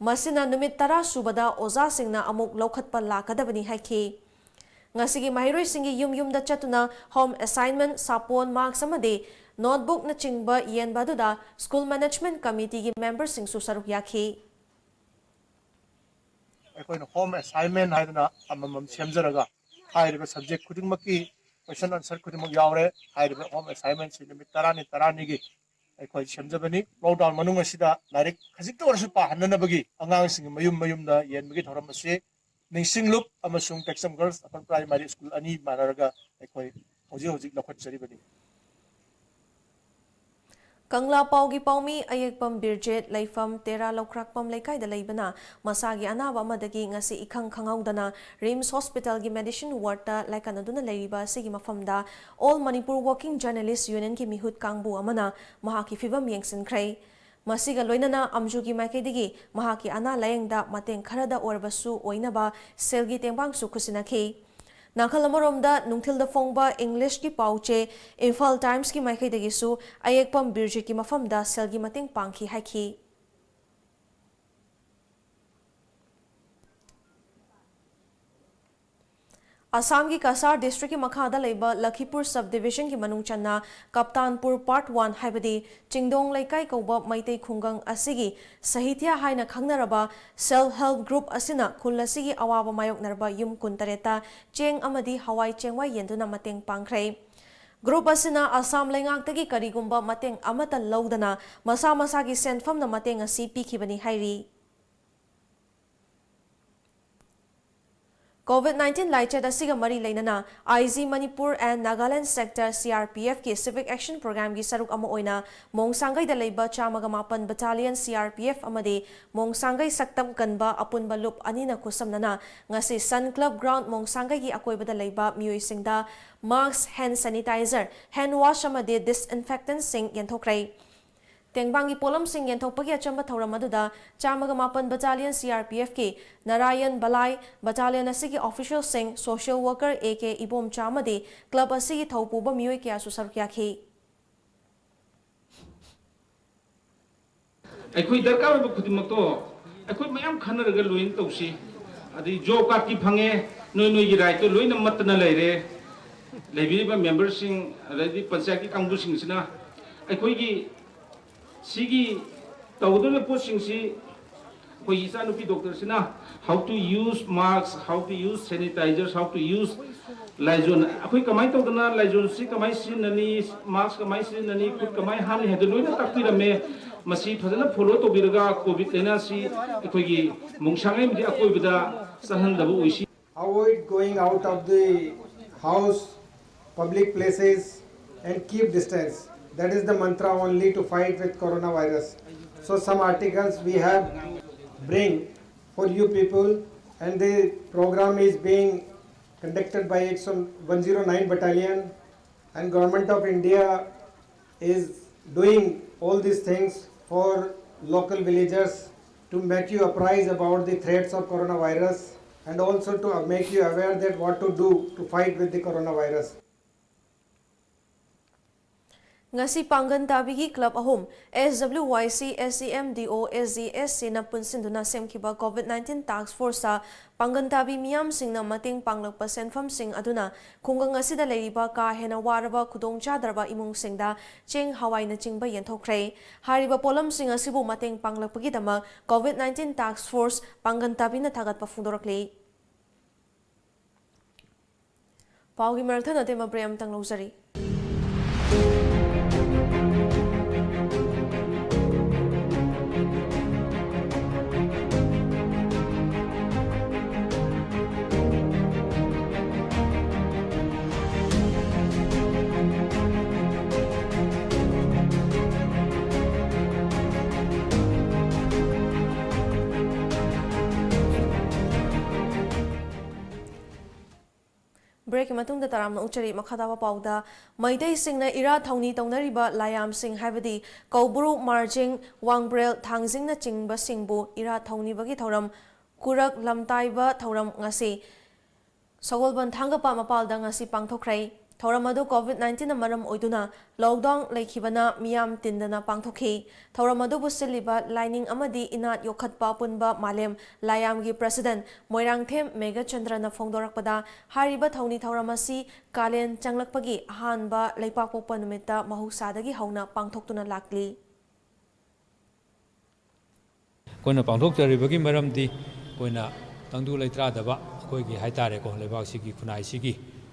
ꯃꯁꯤꯅ ꯅꯨꯃꯤꯠ ꯇꯔꯥ ꯁꯨꯕꯗ ꯑꯣꯖꯥꯁꯤꯡꯅ ꯑꯃꯨꯛ ꯂꯧꯈꯠꯄ ꯂꯥꯛꯀꯗꯕꯅꯤ ꯍꯥꯏꯈꯤ꯫ ꯉꯁꯤꯒꯤ ꯃꯍꯩꯔꯣꯏꯁꯤꯡꯒꯤ ꯌꯨꯝ ꯌꯨꯝꯗ ꯆꯠꯇꯨꯅ ꯍꯣꯝ ꯑꯦꯁꯥꯏꯟꯃꯦꯟ, ꯁꯥꯄꯣꯟ, ꯃꯥꯛꯁ ꯑꯃꯗꯤ ꯅꯣꯠꯕꯨꯛꯅꯆꯤꯡꯕ ꯌꯦꯟꯕ ꯑꯗꯨꯗ ꯁ꯭ꯀꯨꯜ ꯃꯦꯅꯦꯖꯃꯦꯟ ꯀꯃꯤꯇꯤꯒꯤ ꯃꯦꯝꯕꯔꯁꯤꯡꯁꯨ ꯁꯔꯨꯛ ꯌꯥꯈꯤ꯫ ꯑꯩꯈꯣꯏꯅ ꯍꯣꯝ ꯑꯦꯁꯥꯏꯟꯃꯦꯟ ꯍꯥꯏꯗꯅ ꯑꯃꯃꯝ ꯁꯦꯝꯖꯔꯒ, ꯍꯥꯏꯔꯤꯕ ꯁꯕꯖꯦꯛ ꯈꯨꯗꯤꯡꯃꯛꯀꯤ ꯀꯣꯏꯁꯟ ꯑꯟꯁꯔ ꯈꯨꯗꯤꯡꯃꯛ ꯌꯥꯎꯔꯦ꯫ ꯍꯥꯏꯔꯤꯕ ꯍꯣꯝ ꯑꯦꯁꯥꯏꯟꯃꯦꯟꯁꯤ ꯅꯨꯃꯤꯠ ꯇꯔꯥꯅꯤ, ꯇꯔꯥꯅꯤꯒꯤ ꯑꯩꯈꯣꯏ ꯁꯦꯝꯖꯕꯅꯤ꯫ ꯂꯣꯛꯗꯥꯎꯟ ꯃꯅꯨꯡ ꯑꯁꯤꯗ ꯂꯥꯏꯔꯤꯛ ꯈꯖꯤꯛꯇ ꯑꯣꯏꯔꯁꯨ ꯄꯥꯍꯟꯅꯅꯕꯒꯤ ꯑꯉꯥꯡꯁꯤꯡꯒꯤ ꯃꯌꯨꯝ ꯃꯌꯨꯝꯗ ꯌꯦꯟꯕꯒꯤ ꯊꯧꯔꯝ ꯑꯁꯤ ꯅꯤꯡꯁꯤꯡꯂꯨꯞ ꯑꯃꯁꯨꯡ ꯇꯦꯛꯆꯝ ꯒꯔꯜꯁ ꯑꯄꯔ ꯄ꯭ꯔꯥꯏꯃꯥꯔꯤ ꯁ꯭ꯀꯨꯜ ꯑꯅꯤ ꯃꯥꯟꯅꯔꯒ ꯑꯩꯈꯣꯏ ꯍꯧꯖꯤꯛ ꯍꯧꯖꯤꯛ ꯂꯧꯈꯠꯆꯔꯤꯕꯅꯤ꯫ ꯀꯪꯂꯥ ꯄꯥꯎꯒꯤ ꯄꯥꯎꯃꯤ ꯑꯌꯦꯛꯄꯝ ꯕꯤꯔꯖꯤꯠ, ꯂꯩꯐꯝ ꯇꯦꯔꯥ ꯂꯧꯈ꯭ꯔꯥꯛꯄꯝ ꯂꯩꯀꯥꯏꯗ ꯂꯩꯕꯅ, ꯃꯁꯥꯒꯤ ꯑꯅꯥꯕ ꯑꯃꯗꯒꯤ ꯉꯁꯤ ꯏꯈꯪ ꯈꯪꯍꯧꯗꯅ ꯔꯤꯝꯁ ꯍꯣꯁꯄꯤꯇꯥꯜꯒꯤ ꯃꯦꯗꯤꯁꯤꯟ ꯋꯥꯔꯗꯇ ꯂꯥꯏꯀꯠꯅꯗꯨꯅ ꯂꯩꯔꯤꯕ ꯑꯁꯤꯒꯤ ꯃꯐꯝꯗ All Manipur Working Journalist Unionꯒꯤ ꯃꯤꯍꯨꯠ ꯀꯥꯡꯕꯨ ꯑꯃꯅ ꯃꯍꯥꯛꯀꯤ ꯐꯤꯚꯝ ꯌꯦꯡꯁꯤꯟꯈ꯭ꯔꯦ꯫ ꯃꯁꯤꯒ ꯂꯣꯏꯅꯅ ꯑꯝꯖꯨꯒꯤ ꯃꯥꯏꯀꯩꯗꯒꯤ ꯃꯍꯥꯛꯀꯤ ꯑꯅꯥ ꯂꯥꯌꯦꯡꯗ ꯃꯇꯦꯡ ꯈꯔꯗ ꯑꯣꯏꯔꯕꯁꯨ ꯑꯣꯏꯅꯕ ꯁꯦꯜꯒꯤ ꯇꯦꯡꯕꯥꯡꯁꯨ ꯈꯨꯠꯁꯤꯟꯅꯈꯤ꯫ ꯅꯥꯀꯜ ꯑꯃꯔꯣꯝꯗ, ꯅꯨꯡꯊꯤꯜꯗ ꯐꯣꯡꯕ ꯏꯪꯂꯤꯁꯀꯤ ꯄꯥꯎꯆꯦ ꯏꯝꯐꯥꯜ ꯇꯥꯏꯝꯁꯀꯤ ꯃꯥꯏꯀꯩꯗꯒꯤꯁꯨ ꯑꯌꯦꯛꯄꯝ ꯕꯤꯔꯖꯤꯠꯀꯤ ꯃꯐꯝꯗ ꯁꯦꯜꯒꯤ ꯃꯇꯦꯡ ꯄꯥꯡꯈꯤ ꯍꯥꯏꯈꯤ꯫ ꯑꯁꯥꯝꯒꯤ ꯀꯁꯥꯔ ꯗꯤꯁꯇ꯭ꯔꯤꯛꯀꯤ ꯃꯈꯥꯗ ꯂꯩꯕ ꯂꯈꯤꯄꯨꯔ ꯁꯕ ꯗꯤꯚꯤꯖꯟꯒꯤ ꯃꯅꯨꯡ ꯆꯟꯅ ꯀꯞꯇꯥꯟꯄꯨꯔ ꯄꯥꯔꯠ ꯋꯥꯟ, ꯍꯥꯏꯕꯗꯤ ꯆꯤꯡꯗꯣꯡ ꯂꯩꯀꯥꯏ ꯀꯧꯕ ꯃꯩꯇꯩ ꯈꯨꯡꯒꯪ ꯑꯁꯤꯒꯤ ꯁꯍꯤꯇ꯭ꯌ ꯍꯥꯏꯅ ꯈꯪꯅꯔꯕ ꯁꯦꯜꯐ ꯍꯦꯜꯞ ꯒ꯭ꯔꯨꯞ ꯑꯁꯤꯅ ꯈꯨꯜ ꯑꯁꯤꯒꯤ ꯑꯋꯥꯕ ꯃꯥꯌꯣꯛꯅꯔꯕ ꯌꯨꯝ ꯀꯨꯟꯇꯔꯦꯠꯇ ꯆꯦꯡ ꯑꯃꯗꯤ ꯍꯋꯥꯏ ꯆꯦꯡꯋꯥꯏ ꯌꯦꯟꯗꯨꯅ ꯃꯇꯦꯡ ꯄꯥꯡꯈ꯭ꯔꯦ꯫ ꯒ꯭ꯔꯨꯞ ꯑꯁꯤꯅ ꯑꯁꯥꯝ ꯂꯩꯉꯥꯛꯇꯒꯤ ꯀꯔꯤꯒꯨꯝꯕ ꯃꯇꯦꯡ ꯑꯃꯠꯇ ꯂꯧꯗꯅ ꯃꯁꯥ ꯃꯁꯥꯒꯤ ꯁꯦꯟꯐꯝꯅ ꯃꯇꯦꯡ ꯑꯁꯤ ꯄꯤꯈꯤꯕꯅꯤ ꯍꯥꯏꯔꯤ꯫ COVID nineteen ꯂꯥꯏꯆꯠ ꯑꯁꯤꯒ ꯃꯔꯤ ꯂꯩꯅꯅ I G Manipur and Nagaland Sector C R P F ꯀꯤ Civic Action Programꯒꯤ ꯁꯔꯨꯛ ꯑꯃ ꯑꯣꯏꯅ ꯃꯣꯡꯁꯥꯡꯒꯩꯗ ꯂꯩꯕ ꯆꯥꯝꯃꯒ ꯃꯥꯄꯟ Battalion C R P F ꯑꯃꯗꯤ ꯃꯣꯡꯁꯥꯡꯒꯩ ꯁꯛꯇꯝ ꯀꯟꯕ ꯑꯄꯨꯟꯕ ꯂꯨꯞ ꯑꯅꯤꯅ ꯈꯨꯠꯁꯝꯅꯅ ꯉꯁꯤ Sun Club Ground ꯃꯣꯡꯁꯥꯡꯒꯩꯒꯤ ꯑꯀꯣꯏꯕꯗ ꯂꯩꯕ ꯃꯤꯑꯣꯏꯁꯤꯡꯗ mask, hand sanitizer, hand wash ꯑꯃꯗꯤ disinfectantꯁꯤꯡ ꯌꯦꯟꯊꯣꯛꯈ꯭ꯔꯦ꯫ ꯇꯦꯡꯕꯥꯡꯒꯤ ꯄꯣꯠꯂꯝꯁꯤꯡ ꯌꯦꯟꯊꯣꯛꯄꯒꯤ ꯑꯆꯝꯕ ꯊꯧꯔꯝ ꯑꯗꯨꯗ ꯆꯥꯝꯃꯒ ꯃꯥꯄꯟ Battalion C R P F ꯀꯤ ꯅꯥꯔꯥꯌꯟ ꯕꯂꯥꯏ, battalion ꯑꯁꯤꯒꯤ officialꯁꯤꯡ, social worker A K Ibomcha ꯑꯃꯗꯤ club ꯑꯁꯤꯒꯤ ꯊꯧꯄꯨꯕ ꯃꯤꯑꯣꯏ ꯀꯌꯥꯁꯨ ꯁꯔꯨꯛ ꯌꯥꯈꯤ꯫ ꯑꯩꯈꯣꯏ ꯗꯔꯀꯥꯔ ꯑꯣꯏꯕ ꯈꯨꯗꯤꯡꯃꯛꯇꯣ ꯑꯩꯈꯣꯏ ꯃꯌꯥꯝ ꯈꯟꯅꯔꯒ ꯂꯣꯏꯅ ꯇꯧꯁꯤ꯫ ꯑꯗꯩ job cardꯀꯤ ꯐꯪꯉꯦ, ꯅꯣꯏ ꯅꯣꯏꯒꯤ rightꯇꯣ ꯂꯣꯏꯅ ꯃꯠꯇꯅ ꯂꯩꯔꯦ꯫ ꯂꯩꯕꯤꯔꯤꯕ memberꯁꯤꯡ, ꯑꯗꯩꯗꯤ ꯄꯟꯆꯥꯌꯠꯀꯤ ꯀꯥꯡꯕꯨꯁꯤꯡꯁꯤꯅ ꯑꯩꯈꯣꯏꯒꯤ ꯁꯤꯒꯤ ꯇꯧꯒꯗꯧꯔꯤꯕ ꯄꯣꯠꯁꯤꯡꯁꯤ ꯑꯩꯈꯣꯏꯒꯤ ꯏꯆꯥꯅꯨꯄꯤ doctorꯁꯤꯅ how to use mask, how to use sanitizers, how to use ꯂꯥꯏꯖꯣꯟ, ꯑꯩꯈꯣꯏ ꯀꯃꯥꯏꯅ ꯇꯧꯗꯅ ꯂꯥꯏꯖꯣꯟꯁꯤ ꯀꯃꯥꯏꯅ ꯁꯤꯖꯤꯟꯅꯅꯤ, mask ꯀꯃꯥꯏꯅ ꯁꯤꯖꯤꯟꯅꯅꯤ, ꯈꯨꯠ ꯀꯃꯥꯏꯅ ꯍꯥꯝꯅꯤ ꯍꯥꯏꯕꯗꯨ ꯂꯣꯏꯅ ꯇꯥꯛꯄꯤꯔꯝꯃꯦ꯫ ꯃꯁꯤ ꯐꯖꯅ follow ꯇꯧꯕꯤꯔꯒ COVID ꯂꯥꯏꯅꯥꯁꯤ ꯑꯩꯈꯣꯏꯒꯤ ꯃꯣꯡꯁꯥꯡꯉꯩ ꯑꯃꯗꯤ ꯑꯀꯣꯏꯕꯗ ꯆꯪꯍꯟꯗꯕ ꯑꯣꯏꯁꯤ꯫ Avoid going out of the house, public places, and keep distance. That is the mantra only to fight with coronavirus. So some articles we have bring for you people, and the program is being conducted by eight one zero nine Battalion, and Government of India is doing all these things for local villagers to make you apprise about the threats of coronavirus and also to make you aware that what to do to fight with the coronavirus. ꯉꯁꯤ ꯄꯥꯡꯒꯟ ꯇꯥꯕꯤꯒꯤ club ꯑꯍꯨꯝ, S W Y C, S C M D O, S G S Cꯅ ꯄꯨꯟꯁꯤꯟꯗꯨꯅ ꯁꯦꯝꯈꯤꯕ COVID nineteen task forceꯇ ꯄꯥꯡꯒꯟ ꯇꯥꯕꯤ ꯃꯤꯌꯥꯝꯁꯤꯡꯅ ꯃꯇꯦꯡ ꯄꯥꯡꯂꯛꯄ ꯁꯦꯟꯐꯝꯁꯤꯡ ꯑꯗꯨꯅ ꯈꯨꯡꯒꯪ ꯑꯁꯤꯗ ꯂꯩꯔꯤꯕ ꯀꯥ ꯍꯦꯟꯅ ꯋꯥꯔꯕ ꯈꯨꯗꯣꯡꯆꯥꯗ꯭ꯔꯕ ꯏꯃꯨꯡꯁꯤꯡꯗ ꯆꯦꯡ ꯍꯋꯥꯏꯅꯆꯤꯡꯕ ꯌꯦꯟꯊꯣꯛꯈ꯭ꯔꯦ꯫ ꯍꯥꯏꯔꯤꯕ ꯄꯣꯠꯂꯝꯁꯤꯡ ꯑꯁꯤꯕꯨ ꯃꯇꯦꯡ ꯄꯥꯡꯂꯛꯄꯒꯤꯗꯃꯛ COVID nineteen task force ꯄꯥꯡꯒꯟ ꯇꯥꯕꯤꯅ ꯊꯥꯒꯠꯄ ꯐꯣꯡꯗꯣꯔꯛꯂꯤ꯫ ꯄꯥꯎꯒꯤ ꯃꯔꯛ ꯊꯠꯅ ꯇꯦꯝꯕ break ꯑꯃꯇꯪ ꯂꯧꯖꯔꯤ꯫ ꯃꯇꯨꯡꯗ ꯇꯔꯥꯝꯅ ꯑꯣꯛꯆꯔꯤ꯫ ꯃꯈꯥ ꯇꯥꯕ ꯄꯥꯎꯗ, ꯃꯩꯇꯩꯁꯤꯡꯅ ꯏꯔꯥꯠ ꯊꯧꯅꯤ ꯇꯧꯅꯔꯤꯕ ꯂꯥꯏꯌꯥꯝꯁꯤꯡ, ꯍꯥꯏꯕꯗꯤ ꯀꯧꯕ꯭ꯔꯨ, ꯃꯥꯔꯖꯤꯡ, ꯋꯥꯡꯕ꯭ꯔꯦꯜ, ꯊꯥꯡꯖꯤꯡꯅꯆꯤꯡꯕꯁꯤꯡꯕꯨ ꯏꯔꯥꯠ ꯊꯧꯅꯤꯕꯒꯤ ꯊꯧꯔꯝ, ꯀꯨꯔꯛ ꯂꯝꯇꯥꯏꯕ ꯊꯧꯔꯝ ꯉꯁꯤ ꯁꯒꯣꯜꯕꯟ ꯊꯥꯡꯒꯄꯥꯠ ꯃꯄꯥꯜꯗ ꯉꯁꯤ ꯄꯥꯡꯊꯣꯛꯈ꯭ꯔꯦ꯫ ꯊꯧꯔꯝ ꯑꯗꯨ COVID nineteen ꯅ ꯃꯔꯝ ꯑꯣꯏꯗꯨꯅ lockdown ꯂꯩꯈꯤꯕꯅ ꯃꯤꯌꯥꯝ ꯇꯤꯟꯗꯅ ꯄꯥꯡꯊꯣꯛꯈꯤ꯫ ꯊꯧꯔꯝ ꯑꯗꯨꯕꯨ ꯁꯤꯜꯂꯤꯕ ꯂꯥꯏꯅꯤꯡ ꯑꯃꯗꯤ ꯏꯅꯥꯠ ꯌꯣꯛꯈꯠꯄ ꯄꯨꯟꯕ ꯃꯥꯂꯦꯝ ꯂꯥꯏꯌꯥꯝꯒꯤ president ꯃꯣꯏꯔꯥꯡꯊꯦꯝ ꯃꯦꯘꯆꯟꯗ꯭ꯔꯅ ꯐꯣꯡꯗꯣꯔꯛꯄꯗ, ꯍꯥꯏꯔꯤꯕ ꯊꯧꯅꯤ ꯊꯧꯔꯝ ꯑꯁꯤ ꯀꯥꯂꯦꯟ ꯆꯪꯂꯛꯄꯒꯤ ꯑꯍꯥꯟꯕ ꯂꯩꯄꯥꯛꯄꯣꯛꯄ ꯅꯨꯃꯤꯠꯇ ꯃꯍꯧꯁꯥꯗꯒꯤ ꯍꯧꯅ ꯄꯥꯡꯊꯣꯛꯇꯨꯅ ꯂꯥꯛꯂꯤ꯫ ꯑꯩꯈꯣꯏꯅ ꯄꯥꯡꯊꯣꯛꯆꯔꯤꯕꯒꯤ ꯃꯔꯝꯗꯤ ꯑꯩꯈꯣꯏꯅ ꯇꯪꯗꯨ ꯂꯩꯇꯥꯗꯕ ꯑꯩꯈꯣꯏꯒꯤ ꯍꯥꯏꯇꯥꯔꯦꯀꯣ, ꯂꯩꯕꯥꯛꯁꯤꯒꯤ, ꯈꯨꯟꯅꯥꯏꯁꯤꯒꯤ,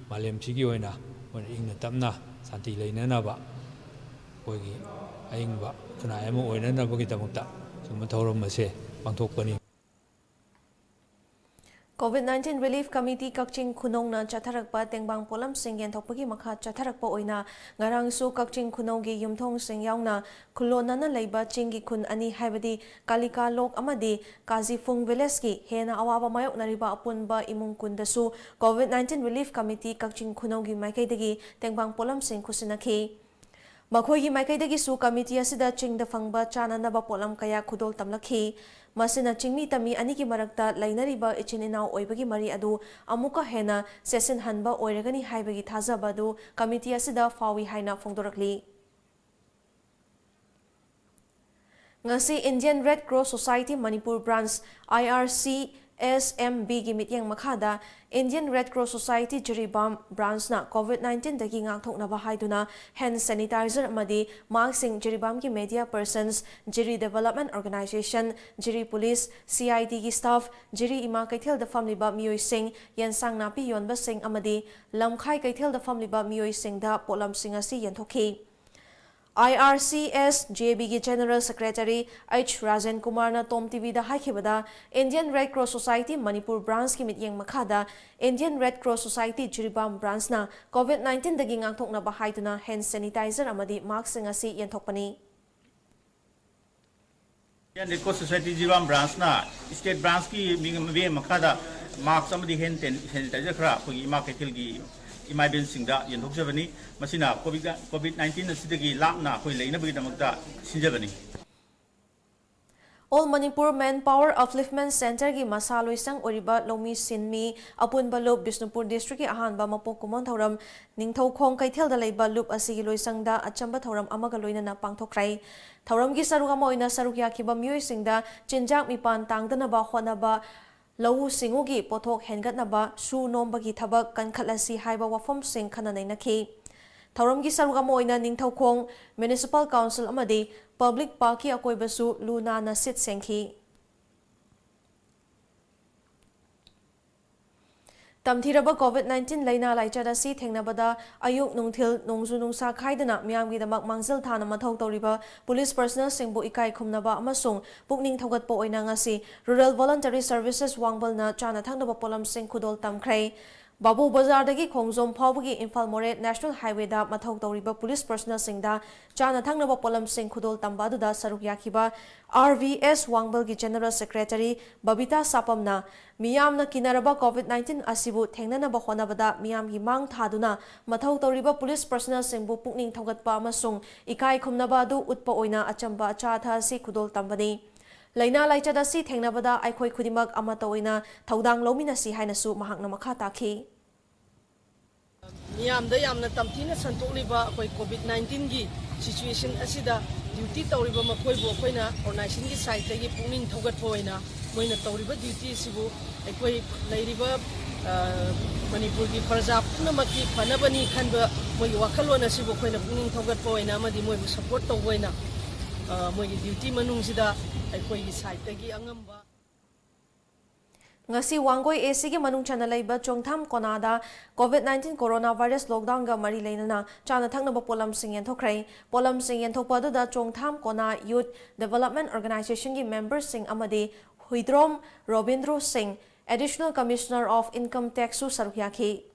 ꯃꯥꯂꯦꯝꯁꯤꯒꯤ ꯑꯣꯏꯅ ꯑꯩꯈꯣꯏꯅ ꯏꯪꯅ ꯇꯞꯅ ꯁꯥꯟꯇꯤ ꯂꯩꯅꯅꯕ ꯑꯩꯈꯣꯏꯒꯤ ꯑꯏꯪꯕ ꯈꯨꯟꯅꯥꯏ ꯑꯃ ꯑꯣꯏꯅꯅꯕꯒꯤꯗꯃꯛꯇ ꯁꯤꯒꯨꯝꯕ ꯊꯧꯔꯝ ꯑꯁꯦ ꯄꯥꯡꯊꯣꯛꯄꯅꯤ꯫ COVID nineteen Relief Committee ꯀꯛꯆꯤꯡ ꯈꯨꯅꯧꯅ ꯆꯠꯊꯔꯛꯄ ꯇꯦꯡꯕꯥꯡ ꯄꯣꯠꯂꯝꯁꯤꯡ ꯌꯦꯟꯊꯣꯛꯄꯒꯤ ꯃꯈꯥ ꯆꯠꯊꯔꯛꯄ ꯑꯣꯏꯅ ꯉꯔꯥꯡꯁꯨ ꯀꯛꯆꯤꯡ ꯈꯨꯅꯧꯒꯤ ꯌꯨꯝꯊꯣꯡꯁꯤꯡ ꯌꯥꯎꯅ ꯈꯨꯜꯂꯣꯟꯅꯅ ꯂꯩꯕ ꯆꯤꯡꯒꯤ ꯈꯨꯟ ꯑꯅꯤ, ꯍꯥꯏꯕꯗꯤ ꯀꯥꯂꯤꯀꯥ ꯂꯣꯛ ꯑꯃꯗꯤ ꯀꯥꯖꯤꯐꯨꯡ villageꯀꯤ ꯍꯦꯟꯅ ꯑꯋꯥꯕ ꯃꯥꯌꯣꯛꯅꯔꯤꯕ ꯑꯄꯨꯟꯕ ꯏꯃꯨꯡ ꯀꯨꯟꯗꯁꯨ COVID nineteen Relief Committee ꯀꯛꯆꯤꯡ ꯈꯨꯅꯧꯒꯤ ꯃꯥꯏꯀꯩꯗꯒꯤ ꯇꯦꯡꯕꯥꯡ ꯄꯣꯠꯂꯝꯁꯤꯡ ꯈꯨꯠꯁꯤꯟꯅꯈꯤ꯫ ꯃꯈꯣꯏꯒꯤ ꯃꯥꯏꯀꯩꯗꯒꯤꯁꯨ ꯀꯃꯤꯇꯤ ꯑꯁꯤꯗ ꯆꯤꯡꯗ ꯐꯪꯕ ꯆꯥꯅꯅꯕ ꯄꯣꯠꯂꯝ ꯀꯌꯥ ꯈꯨꯗꯣꯜ ꯇꯝꯂꯛꯈꯤ꯫ ꯃꯁꯤꯅ ꯆꯤꯡꯃꯤ ꯇꯝꯃꯤ ꯑꯅꯤꯒꯤ ꯃꯔꯛꯇ ꯂꯩꯅꯔꯤꯕ ꯏꯆꯤꯟ ꯏꯅꯥꯎ ꯑꯣꯏꯕꯒꯤ ꯃꯔꯤ ꯑꯗꯨ ꯑꯃꯨꯛꯀ ꯍꯦꯟꯅ ꯆꯦꯠꯁꯤꯟꯍꯟꯕ ꯑꯣꯏꯔꯒꯅꯤ ꯍꯥꯏꯕꯒꯤ ꯊꯥꯖꯕ ꯑꯗꯨ ꯀꯃꯤꯇꯤ ꯑꯁꯤꯗ ꯐꯥꯎꯏ ꯍꯥꯏꯅ ꯐꯣꯡꯗꯣꯔꯛꯂꯤ꯫ ꯉꯁꯤ Indian Red Cross Society Manipur Branch, IRCSMB ꯒꯤ ꯃꯤꯠꯌꯦꯡ ꯃꯈꯥꯗ Indian Red Cross Society Jiribam branch ꯅ COVID nineteen ꯗꯒꯤ ꯉꯥꯛꯊꯣꯛꯅꯕ ꯍꯥꯏꯗꯨꯅ hand sanitizer ꯑꯃꯗꯤ mask ꯁꯤꯡ ꯖꯤꯔꯤꯕꯥꯝꯒꯤ media persons, ꯖꯤꯔꯤ Development Organization, ꯖꯤꯔꯤ Police, CID ꯒꯤ staff, ꯖꯤꯔꯤ ꯏꯃꯥ ꯀꯩꯊꯦꯜꯗ ꯐꯝꯂꯤꯕ ꯃꯤꯑꯣꯏꯁꯤꯡ, ꯌꯦꯟꯁꯥꯡ ꯅꯥꯄꯤ ꯌꯣꯟꯕꯁꯤꯡ ꯑꯃꯗꯤ ꯂꯝꯈꯥꯏ ꯀꯩꯊꯦꯜꯗ ꯐꯝꯂꯤꯕ ꯃꯤꯑꯣꯏꯁꯤꯡꯗ ꯄꯣꯠꯂꯝꯁꯤꯡ ꯑꯁꯤ ꯌꯦꯟꯊꯣꯛꯈꯤ꯫ IRCSJB ꯒꯤ General Secretary H ꯔꯥꯖꯦꯟ ꯀꯨꯃꯥꯔꯅ Tom TV ꯗ ꯍꯥꯏꯈꯤꯕꯗ, Indian Red Cross Society Manipur branch ꯀꯤ ꯃꯤꯠꯌꯦꯡ ꯃꯈꯥꯗ Indian Red Cross Society Jiribam branch ꯅ COVID nineteen ꯗꯒꯤ ꯉꯥꯛꯊꯣꯛꯅꯕ ꯍꯥꯏꯗꯨꯅ hand sanitizer ꯑꯃꯗꯤ mask ꯁꯤꯡ ꯑꯁꯤ ꯌꯦꯟꯊꯣꯛꯄꯅꯤ꯫ Indian Red Cross Society Jiribam branch ꯅ state branch ꯀꯤ ꯃꯤ-, ꯃꯤꯠꯌꯦꯡ ꯃꯈꯥꯗ ꯃꯥꯛꯁ ꯑꯃꯗꯤ ꯍꯦꯟ ꯁꯦꯅꯤꯇꯥꯏꯖꯔ ꯈꯔ ꯑꯩꯈꯣꯏꯒꯤ ꯏꯃꯥ ꯀꯩꯊꯦꯜꯒꯤ ꯏꯃꯥ ꯏꯕꯦꯟꯁꯤꯡꯗ ꯌꯦꯟꯊꯣꯛꯆꯕꯅꯤ꯫ ꯃꯁꯤꯅ ꯀꯣꯚꯤꯗ ꯀꯣꯚꯤꯗ ꯅꯥꯏꯟꯇꯤꯟ ꯑꯁꯤꯗꯒꯤ ꯂꯥꯞꯅ ꯑꯩꯈꯣꯏ ꯂꯩꯅꯕꯒꯤꯗꯃꯛꯇ ꯁꯤꯟꯖꯕꯅꯤ꯫ All Manipur Manpower Upliftment Centreꯒꯤ ꯃꯁꯥ ꯂꯣꯏꯁꯪ ꯑꯣꯏꯔꯤꯕ ꯂꯧꯃꯤ ꯁꯤꯟꯃꯤ ꯑꯄꯨꯟꯕ ꯂꯨꯞ ꯕꯤꯁꯅꯨꯄꯨꯔ ꯗꯤꯁꯇ꯭ꯔꯤꯛꯀꯤ ꯑꯍꯥꯟꯕ ꯃꯄꯣꯛ ꯀꯨꯝꯑꯣꯟ ꯊꯧꯔꯝ ꯅꯤꯡꯊꯧꯈꯣꯡ ꯀꯩꯊꯦꯜꯗ ꯂꯩꯕ ꯂꯨꯞ ꯑꯁꯤꯒꯤ ꯂꯣꯏꯁꯪꯗ ꯑꯆꯝꯕ ꯊꯧꯔꯝ ꯑꯃꯒ ꯂꯣꯏꯅꯅ ꯄꯥꯡꯊꯣꯛꯈ꯭ꯔꯦ꯫ ꯊꯧꯔꯝꯒꯤ ꯁꯔꯨꯛ ꯑꯃ ꯑꯣꯏꯅ ꯁꯔꯨꯛ ꯌꯥꯈꯤꯕ ꯃꯤꯑꯣꯏꯁꯤꯡꯗ ꯆꯤꯟꯖꯥꯛ ꯃꯤꯄꯥꯟ ꯇꯥꯡꯗꯅꯕ ꯍꯣꯠꯅꯕ, ꯂꯧꯎ ꯁꯤꯡꯎꯒꯤ ꯄꯣꯠꯊꯣꯛ ꯍꯦꯟꯒꯠꯅꯕ, ꯁꯨ ꯅꯣꯝꯕꯒꯤ ꯊꯕꯛ ꯀꯟꯈꯠꯂꯁꯤ ꯍꯥꯏꯕ ꯋꯥꯐꯝꯁꯤꯡ ꯈꯟꯅ ꯅꯩꯅꯈꯤ꯫ ꯊꯧꯔꯝꯒꯤ ꯁꯔꯨꯛ ꯑꯃ ꯑꯣꯏꯅ ꯅꯤꯡꯊꯧꯈꯣꯡ Municipal Council ꯑꯃꯗꯤ Public Parkꯀꯤ ꯑꯀꯣꯏꯕꯁꯨ ꯂꯨ ꯅꯥꯟꯅ ꯁꯤꯠ ꯁꯦꯡꯈꯤ꯫ ꯇꯝꯊꯤꯔꯕ ꯀꯣꯚꯤꯗ ꯅꯥꯏꯟꯇꯤꯟ ꯂꯥꯏꯅꯥ ꯂꯥꯏꯆꯠ ꯑꯁꯤ ꯊꯦꯡꯅꯕꯗ ꯑꯌꯨꯛ ꯅꯨꯡꯊꯤꯜ ꯅꯣꯡꯖꯨ ꯅꯨꯡꯁꯥ ꯈꯥꯏꯗꯅ ꯃꯤꯌꯥꯝꯒꯤꯗꯃꯛ ꯃꯥꯡꯖꯤꯜ ꯊꯥꯅ ꯃꯊꯧ ꯇꯧꯔꯤꯕ ꯄꯨꯂꯤꯁ ꯄꯔꯁꯅꯦꯜꯁꯤꯡꯕꯨ ꯏꯀꯥꯏ ꯈꯨꯝꯅꯕ ꯑꯃꯁꯨꯡ ꯄꯨꯛꯅꯤꯡ ꯊꯧꯒꯠꯄ ꯑꯣꯏꯅ ꯉꯁꯤ Rural Voluntary Services ꯋꯥꯡꯕꯜꯅ ꯆꯥꯅ ꯊꯛꯅꯕ ꯄꯣꯠꯂꯝꯁꯤꯡ ꯈꯨꯗꯣꯜ ꯇꯝꯈ꯭ꯔꯦ꯫ ꯕꯥꯕꯨ ꯕꯖꯥꯔꯗꯒꯤ ꯈꯣꯡꯖꯣꯝ ꯐꯥꯎꯕꯒꯤ ꯏꯝꯐꯥꯜ ꯃꯣꯔꯦ ꯅꯦꯁꯅꯦꯜ ꯍꯥꯏꯋꯦꯗ ꯃꯊꯧ ꯇꯧꯔꯤꯕ ꯄꯨꯂꯤꯁ ꯄꯔꯁꯅꯦꯜꯁꯤꯡꯗ ꯆꯥꯅ ꯊꯛꯅꯕ ꯄꯣꯠꯂꯝꯁꯤꯡ ꯈꯨꯗꯣꯜ ꯇꯝꯕ ꯑꯗꯨꯗ ꯁꯔꯨꯛ ꯌꯥꯈꯤꯕ ꯑꯥꯔ ꯚꯤ ꯑꯦꯁ ꯋꯥꯡꯕꯜꯒꯤ ꯖꯦꯅꯔꯦꯜ ꯁꯦꯀ꯭ꯔꯦꯇꯔꯤ ꯕꯕꯤꯇꯥ ꯁꯥꯄꯝꯅ ꯃꯤꯌꯥꯝꯅ ꯀꯤꯅꯔꯕ ꯀꯣꯚꯤꯗ ꯅꯥꯏꯟꯇꯤꯟ ꯑꯁꯤꯕꯨ ꯊꯦꯡꯅꯅꯕ ꯍꯣꯠꯅꯕꯗ ꯃꯤꯌꯥꯝꯒꯤ ꯃꯥꯡ ꯊꯥꯗꯨꯅ ꯃꯊꯧ ꯇꯧꯔꯤꯕ ꯄꯨꯂꯤꯁ ꯄꯔꯁꯅꯦꯜꯁꯤꯡꯕꯨ ꯄꯨꯛꯅꯤꯡ ꯊꯧꯒꯠꯄ ꯑꯃꯁꯨꯡ ꯏꯀꯥꯏ ꯈꯨꯝꯅꯕ ꯑꯗꯨ ꯎꯠꯄ ꯑꯣꯏꯅ ꯑꯆꯝꯕ ꯑꯆꯥ ꯑꯊꯛ ꯑꯁꯤ ꯈꯨꯗꯣꯜ ꯇꯝꯕꯅꯤ꯫ ꯂꯥꯏꯅꯥ ꯂꯥꯏꯆꯠ ꯑꯁꯤ ꯊꯦꯡꯅꯕꯗ ꯑꯩꯈꯣꯏ ꯈꯨꯗꯤꯡꯃꯛ ꯑꯃꯠꯇ ꯑꯣꯏꯅ ꯊꯧꯗꯥꯡ ꯂꯧꯃꯤꯟꯅꯁꯤ ꯍꯥꯏꯅꯁꯨ ꯃꯍꯥꯛꯅ ꯃꯈꯥ ꯇꯥꯈꯤ꯫ ꯃꯤꯌꯥꯝꯗ ꯌꯥꯝꯅ ꯇꯝꯊꯤꯅ ꯁꯟꯗꯣꯛꯂꯤꯕ ꯑꯩꯈꯣꯏ ꯀꯣꯚꯤꯗ ꯅꯥꯏꯟꯇꯤꯟꯒꯤ ꯁꯤꯆꯨꯋꯦꯁꯟ ꯑꯁꯤꯗ ꯗ꯭ꯌꯨꯇꯤ ꯇꯧꯔꯤꯕ ꯃꯈꯣꯏꯕꯨ ꯑꯩꯈꯣꯏꯅ ꯑꯣꯔꯒꯅꯥꯏꯖꯦꯁꯟꯒꯤ ꯁꯥꯏꯠꯇꯒꯤ ꯄꯨꯛꯅꯤꯡ ꯊꯧꯒꯠꯄ ꯑꯣꯏꯅ ꯃꯣꯏꯅ ꯇꯧꯔꯤꯕ ꯗ꯭ꯌꯨꯇꯤ ꯑꯁꯤꯕꯨ ꯑꯩꯈꯣꯏ ꯂꯩꯔꯤꯕ, ꯑ, ꯃꯅꯤꯄꯨꯔꯒꯤ ꯄ꯭ꯔꯖꯥ ꯄꯨꯝꯅꯃꯛꯀꯤ ꯐꯅꯕꯅꯤ ꯈꯟꯕ ꯃꯣꯏꯒꯤ ꯋꯥꯈꯜꯂꯣꯟ ꯑꯁꯤꯕꯨ ꯑꯩꯈꯣꯏꯅ ꯄꯨꯛꯅꯤꯡ ꯊꯧꯒꯠꯄ ꯑꯣꯏꯅ ꯑꯃꯗꯤ ꯃꯣꯏꯕꯨ ꯁꯄꯣꯔꯠ ꯇꯧꯕ ꯑꯣꯏꯅ, ꯑ, ꯃꯣꯏꯒꯤ ꯗ꯭ꯌꯨꯇꯤ ꯃꯅꯨꯡꯁꯤꯗ ꯑꯩꯈꯣꯏꯒꯤ ꯁꯥꯏꯠꯇꯒꯤ ꯑꯉꯝꯕ ꯉꯁꯤ ꯋꯥꯡꯒꯣꯏ ꯑꯦ ꯁꯤꯒꯤ ꯃꯅꯨꯡ ꯆꯟꯅ ꯂꯩꯕ ꯆꯣꯡꯊꯥꯝ ꯀꯣꯅꯥꯗ ꯀꯣꯚꯤꯗ ꯅꯥꯏꯟꯇꯤꯟ ꯀꯣꯔꯣꯅꯥ ꯚꯥꯏꯔꯁ ꯂꯣꯛꯗꯥꯎꯟꯒ ꯃꯔꯤ ꯂꯩꯅꯅ ꯆꯥꯅ ꯊꯛꯅꯕ ꯄꯣꯠꯂꯝꯁꯤꯡ ꯌꯦꯟꯊꯣꯛꯈ꯭ꯔꯦ꯫ ꯄꯣꯠꯂꯝꯁꯤꯡ ꯌꯦꯟꯊꯣꯛꯄ ꯑꯗꯨꯗ ꯆꯣꯡꯊꯥꯝ ꯀꯣꯅꯥ ꯌꯨꯊ ꯗꯤꯚꯦꯂꯞꯃꯦꯟ ꯑꯣꯔꯒꯅꯥꯏꯖꯦꯁꯟꯒꯤ ꯃꯦꯝꯕꯔꯁꯤꯡ ꯑꯃꯗꯤ ꯍꯨꯏꯗ꯭ꯔꯣꯝ ꯔꯣꯕꯤꯟꯗ꯭ꯔꯣ ꯁꯤꯡ, Additional Commissioner of Income Taxꯁꯨ ꯁꯔꯨꯛ ꯌꯥꯈꯤ꯫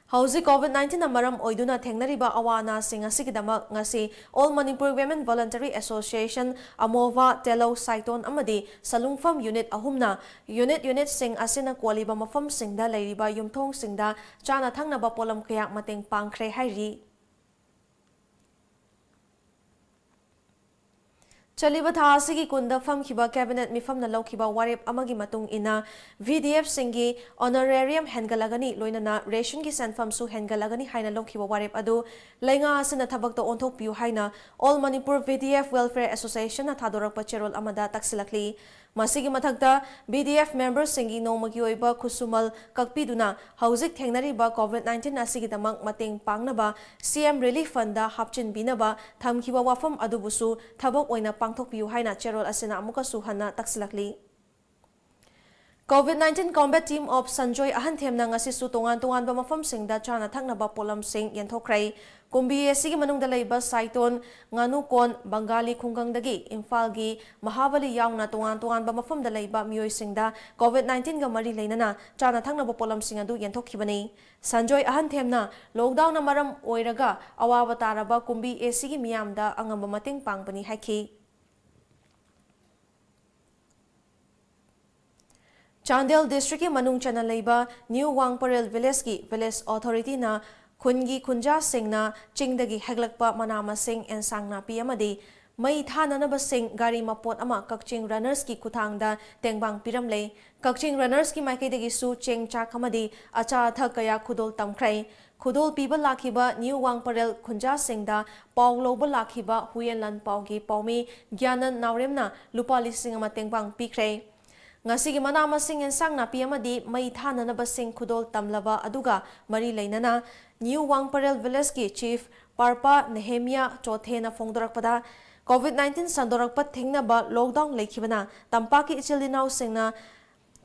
ꯍꯧꯖꯤꯛ COVID nineteenꯅ ꯃꯔꯝ ꯑꯣꯏꯗꯨꯅ ꯊꯦꯡꯅꯔꯤꯕ ꯑꯋꯥ ꯑꯅꯥꯁꯤꯡ ꯑꯁꯤꯒꯤꯗꯃꯛ ꯉꯁꯤ All Manipur Women Voluntary Association, ꯑꯃꯣꯚꯥ, ꯇꯦꯂꯧ, ꯁꯥꯏꯇꯣꯟ ꯑꯃꯗꯤ ꯁꯂꯨꯡꯐꯝ ꯌꯨꯅꯤꯠ ꯑꯍꯨꯝꯅ ꯌꯨꯅꯤꯠ ꯌꯨꯅꯤꯠꯁꯤꯡ ꯑꯁꯤꯅ ꯀꯣꯜꯂꯤꯕ ꯃꯐꯝꯁꯤꯡꯗ ꯂꯩꯔꯤꯕ ꯌꯨꯝꯊꯣꯡꯁꯤꯡꯗ ꯆꯥꯅ ꯊꯛꯅꯕ ꯄꯣꯠꯂꯝ ꯀꯌꯥ ꯃꯇꯦꯡ ꯄꯥꯡꯈ꯭ꯔꯦ ꯍꯥꯏꯔꯤ꯫ ꯆꯠꯂꯤꯕ ꯊꯥ ꯑꯁꯤꯒꯤ ꯀꯨꯟꯗ ꯐꯝꯈꯤꯕ cabinet ꯃꯤꯐꯝꯅ ꯂꯧꯈꯤꯕ ꯋꯥꯔꯦꯞ ꯑꯃꯒꯤ ꯃꯇꯨꯡ ꯏꯟꯅ, VDFꯁꯤꯡꯒꯤ honorarium ꯍꯦꯟꯒꯠꯂꯒꯅꯤ, ꯂꯣꯏꯅꯅ rationꯒꯤ ꯁꯦꯟꯐꯝꯁꯨ ꯍꯦꯟꯒꯠꯂꯒꯅꯤ ꯍꯥꯏꯅ ꯂꯧꯈꯤꯕ ꯋꯥꯔꯦꯞ ꯑꯗꯨ ꯂꯩꯉꯥꯛ ꯑꯁꯤꯅ ꯊꯕꯛꯇ ꯑꯣꯟꯊꯣꯛꯄꯤꯌꯨ ꯍꯥꯏꯅ All Manipur VDF Welfare Associationꯅ ꯊꯥꯗꯣꯔꯛꯄ ꯆꯦꯔꯣꯜ ꯑꯃꯗ ꯇꯛꯁꯤꯜꯂꯛꯂꯤ꯫ ꯃꯁꯤꯒꯤ ꯃꯊꯛꯇ, VDF memberꯁꯤꯡꯒꯤ ꯅꯣꯡꯃꯒꯤ ꯑꯣꯏꯕ ꯈꯨꯠꯁꯨꯃꯜ ꯀꯛꯄꯤꯗꯨꯅ ꯍꯧꯖꯤꯛ ꯊꯦꯡꯅꯔꯤꯕ COVID nineteen ꯑꯁꯤꯒꯤꯗꯃꯛ ꯃꯇꯦꯡ ꯄꯥꯡꯅꯕ CM Relief Fundꯗ ꯍꯥꯞꯆꯤꯟꯕꯤꯅꯕ ꯊꯝꯈꯤꯕ ꯋꯥꯐꯝ ꯑꯗꯨꯕꯨꯁꯨ ꯊꯕꯛ ꯑꯣꯏꯅ ꯄꯥꯡꯊꯣꯛꯄꯤꯌꯨ ꯍꯥꯏꯅ ꯆꯦꯔꯣꯜ ꯑꯁꯤꯅ ꯑꯃꯨꯛꯀꯁꯨ ꯍꯟꯅ ꯇꯛꯁꯤꯜꯂꯛꯂꯤ꯫ COVID nineteen Combat Team of Sanjoy ꯑꯍꯟꯊꯦꯝꯅ ꯉꯁꯤꯁꯨ ꯇꯣꯉꯥꯟ ꯇꯣꯉꯥꯟꯕ ꯃꯐꯝꯁꯤꯡꯗ ꯆꯥꯅ ꯊꯛꯅꯕ ꯄꯣꯠꯂꯝꯁꯤꯡ ꯌꯦꯟꯊꯣꯛꯈ꯭ꯔꯦ꯫ ꯀꯨꯝꯕꯤ ꯑꯁꯤꯒꯤ ꯃꯅꯨꯡꯗ ꯂꯩꯕ ꯁꯥꯏꯇꯣꯟ, ꯉꯥꯅꯨꯀꯣꯟ, ꯕꯪꯒꯥꯂꯤ ꯈꯨꯡꯒꯪꯗꯒꯤ ꯏꯝꯐꯥꯜꯒꯤ ꯃꯍꯥꯕꯂꯤ ꯌꯥꯎꯅ ꯇꯣꯉꯥꯟ ꯇꯣꯉꯥꯟꯕ ꯃꯐꯝꯗ ꯂꯩꯕ ꯃꯤꯑꯣꯏꯁꯤꯡꯗ COVID nineteenꯒ ꯃꯔꯤ ꯂꯩꯅꯅ ꯆꯥꯅ ꯊꯛꯅꯕ ꯄꯣꯠꯂꯝꯁꯤꯡ ꯑꯗꯨ ꯌꯦꯟꯊꯣꯛꯈꯤꯕꯅꯤ꯫ ꯁꯟꯖꯣꯏ ꯑꯍꯟꯊꯦꯝꯅ lockdownꯅ ꯃꯔꯝ ꯑꯣꯏꯔꯒ ꯑꯋꯥꯕ ꯇꯥꯔꯕ ꯀꯨꯝꯕꯤ ꯑꯦꯁꯤꯒꯤ ꯃꯤꯌꯥꯝꯗ ꯑꯉꯝꯕ ꯃꯇꯦꯡ ꯄꯥꯡꯕꯅꯤ ꯍꯥꯏꯈꯤ꯫ ꯆꯥꯟꯗꯦꯜ districtꯀꯤ ꯃꯅꯨꯡ ꯆꯟꯅ ꯂꯩꯕ New Wangparel villageꯀꯤ village authorityꯅ ꯈꯨꯟꯒꯤ ꯈꯨꯟꯖꯥꯁꯤꯡꯅ ꯆꯤꯡꯗꯒꯤ ꯍꯦꯛꯂꯛꯄ ꯃꯅꯥ ꯃꯁꯤꯡ, ꯑꯦꯟꯁꯥꯡ ꯅꯥꯄꯤ ꯑꯃꯗꯤ ꯃꯩ ꯊꯥꯅꯅꯕꯁꯤꯡ ꯒꯥꯔꯤ ꯃꯄꯣꯠ ꯑꯃ ꯀꯛꯆꯤꯡ runnersꯀꯤ ꯈꯨꯠꯊꯥꯡꯗ ꯇꯦꯡꯕꯥꯡ ꯄꯤꯔꯝꯂꯦ꯫ ꯀꯛꯆꯤꯡ runnersꯀꯤ ꯃꯥꯏꯀꯩꯗꯒꯤꯁꯨ ꯆꯦꯡ ꯆꯥꯛ ꯑꯃꯗꯤ ꯑꯆꯥ ꯑꯊꯛ ꯀꯌꯥ ꯈꯨꯗꯣꯜ ꯇꯝꯈ꯭ꯔꯦ꯫ ꯈꯨꯗꯣꯜ ꯄꯤꯕ ꯂꯥꯛꯈꯤꯕ New Wangparel ꯈꯨꯟꯖꯥꯁꯤꯡꯗ ꯄꯥꯎ ꯂꯧꯕ ꯂꯥꯛꯈꯤꯕ ꯍꯨꯏꯌꯦꯟ ꯂꯥꯟꯄꯥꯎꯒꯤ ꯄꯥꯎꯃꯤ ꯒ꯭ꯌꯥꯅꯟ ꯅꯥꯎꯔꯦꯝꯅ ꯂꯨꯄꯥ ꯂꯤꯁꯤꯡ ꯑꯃ ꯇꯦꯡꯕꯥꯡ ꯄꯤꯈ꯭ꯔꯦ꯫ ꯉꯁꯤꯒꯤ ꯃꯅꯥ ꯃꯁꯤꯡ, ꯑꯦꯟꯁꯥꯡ ꯅꯥꯄꯤ ꯑꯃꯗꯤ ꯃꯩ ꯊꯥꯅꯅꯕꯁꯤꯡ ꯈꯨꯗꯣꯜ ꯇꯝꯂꯕ ꯑꯗꯨꯒ ꯃꯔꯤ ꯂꯩꯅꯅ New Wangparel villageꯀꯤ chief ꯄꯥꯔꯄꯥ ꯅꯦꯍꯦꯃꯤꯌꯥ ꯆꯣꯊꯦꯅ ꯐꯣꯡꯗꯣꯔꯛꯄꯗ, COVID nineteen ꯁꯟꯗꯣꯔꯛꯄ ꯊꯤꯡꯅꯕ lockdown ꯂꯩꯈꯤꯕꯅ ꯇꯝꯄꯥꯛꯀꯤ ꯏꯆꯤꯜ ꯏꯅꯥꯎꯁꯤꯡꯅ